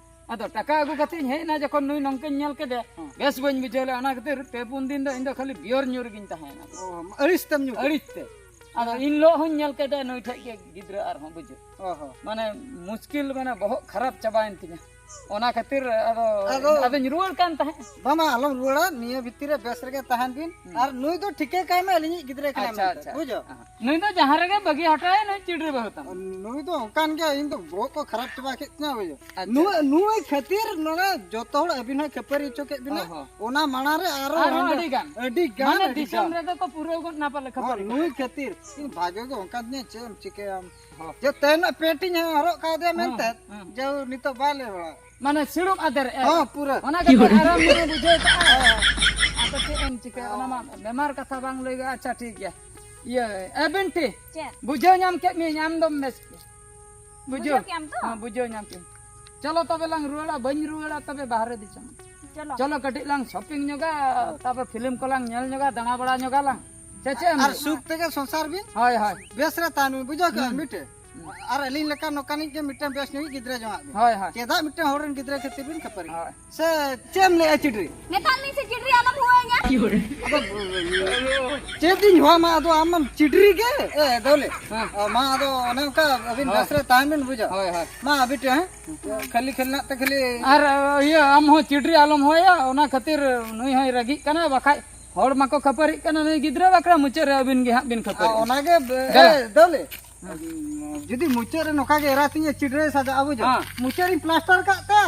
ᱟᱫᱚ ᱴᱟᱠᱟ ᱟᱹᱜᱩ ᱠᱟᱛᱮ ᱤᱧ ᱦᱮᱡ ᱮᱱᱟ, ᱡᱚᱠᱷᱚᱱ ᱱᱩᱭ ᱱᱚᱝᱠᱟᱧ ᱧᱮᱞ ᱠᱮᱫᱮ, ᱦᱮᱸ᱾ ᱵᱮᱥ ᱵᱟᱹᱧ ᱵᱩᱡᱷᱟᱹᱣ ᱞᱮᱫᱟ, ᱚᱱᱟ ᱠᱷᱟᱹᱛᱤᱨ ᱯᱮ ᱯᱩᱱ ᱫᱤᱱ ᱫᱚ ᱤᱧ ᱫᱚ ᱠᱷᱟᱹᱞᱤ ᱵᱤᱭᱚᱨ ᱧᱩ ᱨᱮᱜᱤᱧ ᱛᱟᱦᱮᱸᱭᱮᱱᱟ᱾ ᱚ, ᱟᱹᱲᱤᱥ ᱛᱮᱢ ᱧᱩ ᱠᱮᱫᱟ? ᱟᱹᱲᱤᱥ ᱛᱮ᱾ ᱟᱫᱚ ᱤᱱ ᱦᱤᱞᱳᱜ ᱦᱚᱸᱧ ᱧᱮᱞ ᱠᱮᱫᱮ ᱱᱩᱭ ᱴᱷᱮᱡ ᱜᱮ ᱜᱤᱫᱽᱨᱟᱹ ᱟᱨᱦᱚᱸ, ᱵᱩᱡᱷᱟᱹᱣ᱾ ᱚ ᱦᱚᱸ᱾ ᱢᱟᱱᱮ ᱢᱩᱥᱠᱤᱞ, ᱢᱟᱱᱮ ᱵᱚᱦᱚᱜ ᱠᱷᱟᱨᱟᱯ ᱪᱟᱵᱟᱭᱮᱱ ᱛᱤᱧᱟ᱾ ᱚᱱᱟ ᱠᱷᱟᱹᱛᱤᱨ ᱟᱫᱚ ᱟᱫᱚ ᱟᱫᱚᱧ ᱨᱩᱣᱟᱹᱲ ᱠᱟᱱ ᱛᱟᱦᱮᱸᱫ᱾ ᱵᱟᱝ, ᱵᱟᱝ, ᱟᱞᱚᱢ ᱨᱩᱣᱟᱹᱲᱟ, ᱱᱤᱭᱟᱹ ᱵᱷᱤᱛᱤᱨ ᱨᱮ ᱵᱮᱥ ᱨᱮᱜᱮ ᱛᱟᱦᱮᱱ ᱵᱤᱱ᱾ ᱦᱩᱸ᱾ ᱟᱨ ᱱᱩᱭ ᱫᱚ ᱴᱷᱤᱠᱟᱹ ᱠᱟᱭ ᱢᱮ, ᱟᱹᱞᱤᱧᱤᱡ ᱜᱤᱫᱽᱨᱟᱹ ᱠᱟᱱᱟᱭ ᱟᱪᱪᱷᱟ, ᱢᱮᱱᱛᱮ, ᱟᱪᱪᱷᱟ᱾ ᱵᱩᱡᱷᱟᱹᱣ? ᱦᱮᱸ᱾ ᱱᱩᱭ ᱫᱚ ᱡᱟᱦᱟᱸ ᱨᱮᱜᱮ ᱵᱟᱹᱜᱤ ᱦᱚᱴᱚᱭᱟ, ᱱᱩᱭ ᱪᱤᱰᱨᱤ ᱵᱟᱹᱦᱩ ᱛᱟᱢ᱾ ᱱᱩᱭ ᱫᱚ ᱚᱱᱠᱟᱱ ᱜᱮ, ᱤᱧ ᱫᱚ ᱵᱚᱦᱚᱜ ᱠᱚ ᱠᱷᱟᱨᱟᱯ ᱪᱟᱵᱟ ᱠᱮᱫ ᱛᱤᱧᱟ, ᱵᱩᱡᱷᱟᱹᱣ? ᱟᱪᱪᱷᱟ᱾ ᱱᱩᱭ, ᱱᱩᱭ ᱠᱷᱟᱹᱛᱤᱨ ᱱᱚᱰᱮ ᱡᱚᱛᱚ ᱦᱚᱲ ᱟᱹᱵᱤᱱ ᱦᱚᱸᱭ ᱠᱷᱟᱹᱯᱟᱹᱨᱤ ᱦᱚᱪᱚ ᱠᱮᱫ ᱵᱤᱱᱟ᱾ ᱚ ᱦᱚᱸ᱾ ᱚᱱᱟ ᱢᱟᱲᱟᱝ ᱨᱮ ᱟᱨᱚ ᱟᱨᱚ ᱦᱟᱸᱰᱮ ᱟᱹᱰᱤ ᱜᱟᱱ᱾ ᱟᱹᱰᱤ ᱜᱟᱱ, ᱢᱟᱱᱮ ᱟᱹᱰᱤ ᱫᱤᱥᱚᱢ ᱜᱟᱱ᱾ ᱨᱮᱫᱚ ᱠᱚ ᱯᱩᱨᱟᱹᱣ ᱜᱚᱫ ᱱᱟ ᱯᱟᱞᱮ ᱦᱚᱸ, ᱠᱷᱟᱹᱯᱟᱹᱨᱤ᱾ ᱱᱩᱭ ᱠᱷᱟᱹᱛᱤᱨ᱾ ᱤᱧ ᱵᱷᱟᱜᱮ ᱜᱮ ᱚᱱᱠᱟ ᱫᱤᱱ ᱪᱮᱫ ᱮᱢ ᱪᱤᱠᱟᱹᱭᱟ ᱟᱢ? ᱦᱚᱸ᱾ ᱡᱮ ᱛᱮᱦᱮᱧ ᱯᱮᱱᱴ ᱤᱧ ᱦᱚᱨᱚᱜ ᱠᱟᱣᱫᱮᱭᱟ ᱦᱚᱸ, ᱢᱮᱱᱛᱮ, ᱦᱚᱸ᱾ ᱡᱮ ᱱᱤᱛᱚᱜ ᱵᱟᱭ ᱞᱟᱹᱭ ᱵᱟᱲᱟ᱾ ᱢᱟᱱᱮ ᱥᱤᱲᱩᱵ ᱟᱫᱮᱨ ᱮ᱾ ᱦᱚᱸ, ᱯᱩᱨᱟᱹ᱾ ᱚᱱᱟ ᱠᱟᱛᱮ ᱟᱨᱟᱢ ᱧᱚᱜ ᱮ ᱵᱩᱡᱷᱟᱹᱣ ᱠᱟᱜᱼᱟ᱾ ᱟᱫᱚ ᱪᱮᱫ ᱮᱢ ᱪᱤᱠᱟᱹᱭᱟ? ᱚᱱᱟ ᱢᱟ ᱵᱮᱢᱟᱨ ᱠᱟᱛᱷᱟ ᱵᱟᱝ ᱞᱟᱹᱭ ᱜᱟᱱᱚᱜᱼᱟ᱾ ᱟᱪᱪᱷᱟ, ᱴᱷᱤᱠ ᱜᱮᱭᱟ᱾ ᱤᱭᱟᱹ, ᱮ ᱵᱤᱱᱴᱤ, ᱪᱮᱫ? ᱵᱩᱡᱷᱟᱹᱣ ᱧᱟᱢ ᱠᱮᱫ ᱢᱤᱭᱟᱹᱧ, ᱟᱢ ᱫᱚᱢ ᱵᱮᱥ ᱜᱮᱭᱟ᱾ ᱵᱩᱡᱷᱟᱹᱣ? ᱵᱩᱡᱷᱟᱹᱣ ᱠᱮᱜ ᱟᱢ ᱛᱚ? ᱦᱮᱸ, ᱵᱩᱡᱷᱟᱹᱣ ᱧᱟᱢ ᱠᱮᱜ ᱟᱹᱧ᱾ ᱪᱚᱞᱚ ᱛᱚᱵᱮ ᱞᱟᱝ ᱨᱩᱣᱟᱹᱲᱟ, ᱵᱟᱹᱧ ᱨᱩᱣᱟᱹᱲᱟ ᱛᱚᱵᱮ ᱵᱟᱦᱨᱮ ᱫᱤᱥᱚᱢ᱾ ᱪᱚᱞᱚ᱾ ᱪᱚᱞᱚ ᱠᱟᱹᱴᱤᱡ ᱞᱟᱝ ᱥᱚᱯᱤᱝ ᱧᱚᱜᱟ, ᱛᱟᱯᱚᱨ ᱯᱷᱤᱞᱢ ᱠᱚᱞᱟᱝ ᱧᱮᱞ ᱧᱚᱜᱟ, ᱫᱟᱬᱟ ᱵᱟᱲᱟ ᱧᱚᱜᱟ ᱞᱟᱝ᱾ ᱥᱮ ᱪᱮᱫ ᱮᱢ ᱟᱨ ᱞᱟᱹᱭᱟ? ᱥᱩᱠ ᱛᱮᱜᱮ ᱥᱚᱝᱥᱟᱨ ᱵᱤᱱ᱾ ᱦᱳᱭ, ᱦᱳᱭ᱾ ᱵᱮᱥ ᱨᱮ ᱛᱟᱦᱮᱱ ᱵᱤᱱ, ᱵᱩᱡᱷᱟᱹᱣ ᱠᱮᱜᱼᱟ ᱦᱩᱸ᱾ ᱢᱤᱫᱴᱮᱡ? ᱦᱩᱸ᱾ ᱟᱨ ᱟᱹᱞᱤᱧ ᱞᱮᱠᱟ ᱱᱚᱝᱠᱟᱱᱤᱡ ᱜᱮ ᱢᱤᱫᱴᱮᱱ ᱵᱮᱥ ᱧᱚᱜᱤᱡ ᱜᱤᱫᱽᱨᱟᱹ ᱡᱚᱝᱟᱜ ᱵᱤᱱ᱾ ᱦᱳᱭ, ᱦᱳᱭ᱾ ᱪᱮᱫᱟᱜ ᱢᱤᱫᱴᱮᱱ ᱦᱚᱲ ᱨᱮᱱ ᱜᱤᱫᱽᱨᱟᱹ ᱠᱷᱟᱹᱛᱤᱨ ᱵᱤᱱ ᱠᱷᱟᱹᱯᱟᱹᱨᱤ? ᱦᱳᱭ᱾ ᱥᱮ ᱪᱮᱫ ᱮᱢ ᱞᱟᱹᱭᱟ ᱪᱤᱰᱨᱤ? ᱢᱮᱛᱟᱜ ᱢᱮ ᱥᱮ ᱪᱤᱰᱨᱤ ᱟᱞᱚᱢ ᱦᱚᱦᱚᱭᱟᱹᱧᱟ᱾ ᱟᱫᱚ ᱪᱮᱫ ᱤᱧ ᱦᱚᱦᱚ ᱟᱢᱟ, ᱟᱫᱚ ᱟᱢ ᱢᱟᱢ ᱪᱤᱰᱨᱤ ᱜᱮ᱾ ᱮ, ᱫᱟᱹᱣᱞᱮ᱾ ᱦᱮᱸ᱾ ᱢᱟ ᱟᱫᱚ ᱚᱱᱮ ᱚᱱᱠᱟ ᱟᱹᱵᱤᱱ ᱦᱳᱭ᱾ ᱵᱮᱥ ᱨᱮ ᱛᱟᱦᱮᱱ ᱵᱤᱱ ᱵᱩᱡᱷᱟᱹᱣ᱾ ᱦᱳᱭ, ᱦᱳᱭ᱾ ᱢᱟ ᱟᱹᱵᱤᱱ ᱴᱷᱮᱱ, ᱦᱮᱸ? ᱠᱷᱟᱹᱞᱤ ᱠᱷᱟᱹᱞᱤ ᱱᱟᱜ ᱛᱮ ᱠᱷᱟᱹᱞᱤ ᱟᱨ, ᱤᱭᱟᱹ, ᱟᱢ ᱦᱚᱸ ᱪᱤᱰᱨᱤ ᱟᱞᱚᱢ ᱦᱚᱦᱚᱭᱟ, ᱚᱱᱟ ᱠᱷᱟᱹᱛᱤᱨ ᱱᱩᱭ ᱦᱚᱸᱭ ᱨᱟᱹᱜᱤᱜ ᱠᱟᱱᱟ, ᱵᱟᱠᱷᱟᱡ ᱦᱚᱲ ᱢᱟᱠᱚ ᱠᱷᱟᱹᱯᱟᱹᱨᱤᱜ ᱠᱟᱱᱟ ᱱᱩᱭ ᱜᱤᱫᱽᱨᱟᱹ ᱵᱟᱠᱷᱨᱟ, ᱢᱩᱪᱟᱹᱫ ᱨᱮ ᱟᱹᱵᱤᱱ ᱜᱮ ᱦᱟᱸᱜ ᱵᱤᱱ ᱠᱷᱟᱹᱯᱟᱹᱨᱤᱜᱼᱟ᱾ ᱚᱱᱟᱜᱮ, ᱵᱮ-, ᱫᱟᱹᱣᱞᱮ᱾ ᱡᱩᱫᱤ ᱢᱩᱪᱟᱹᱫ ᱨᱮ ᱱᱚᱝᱠᱟ ᱜᱮ ᱮᱨᱟ ᱛᱤᱧ ᱪᱤᱰᱨᱤ ᱥᱟᱡᱟᱜᱼᱟ, ᱵᱩᱡᱷᱟᱹᱣ? ᱦᱮᱸ᱾ ᱢᱩᱪᱟᱹᱫ ᱨᱤᱧ ᱯᱞᱟᱥᱴᱟᱨ ᱠᱟᱜ ᱛᱮ᱾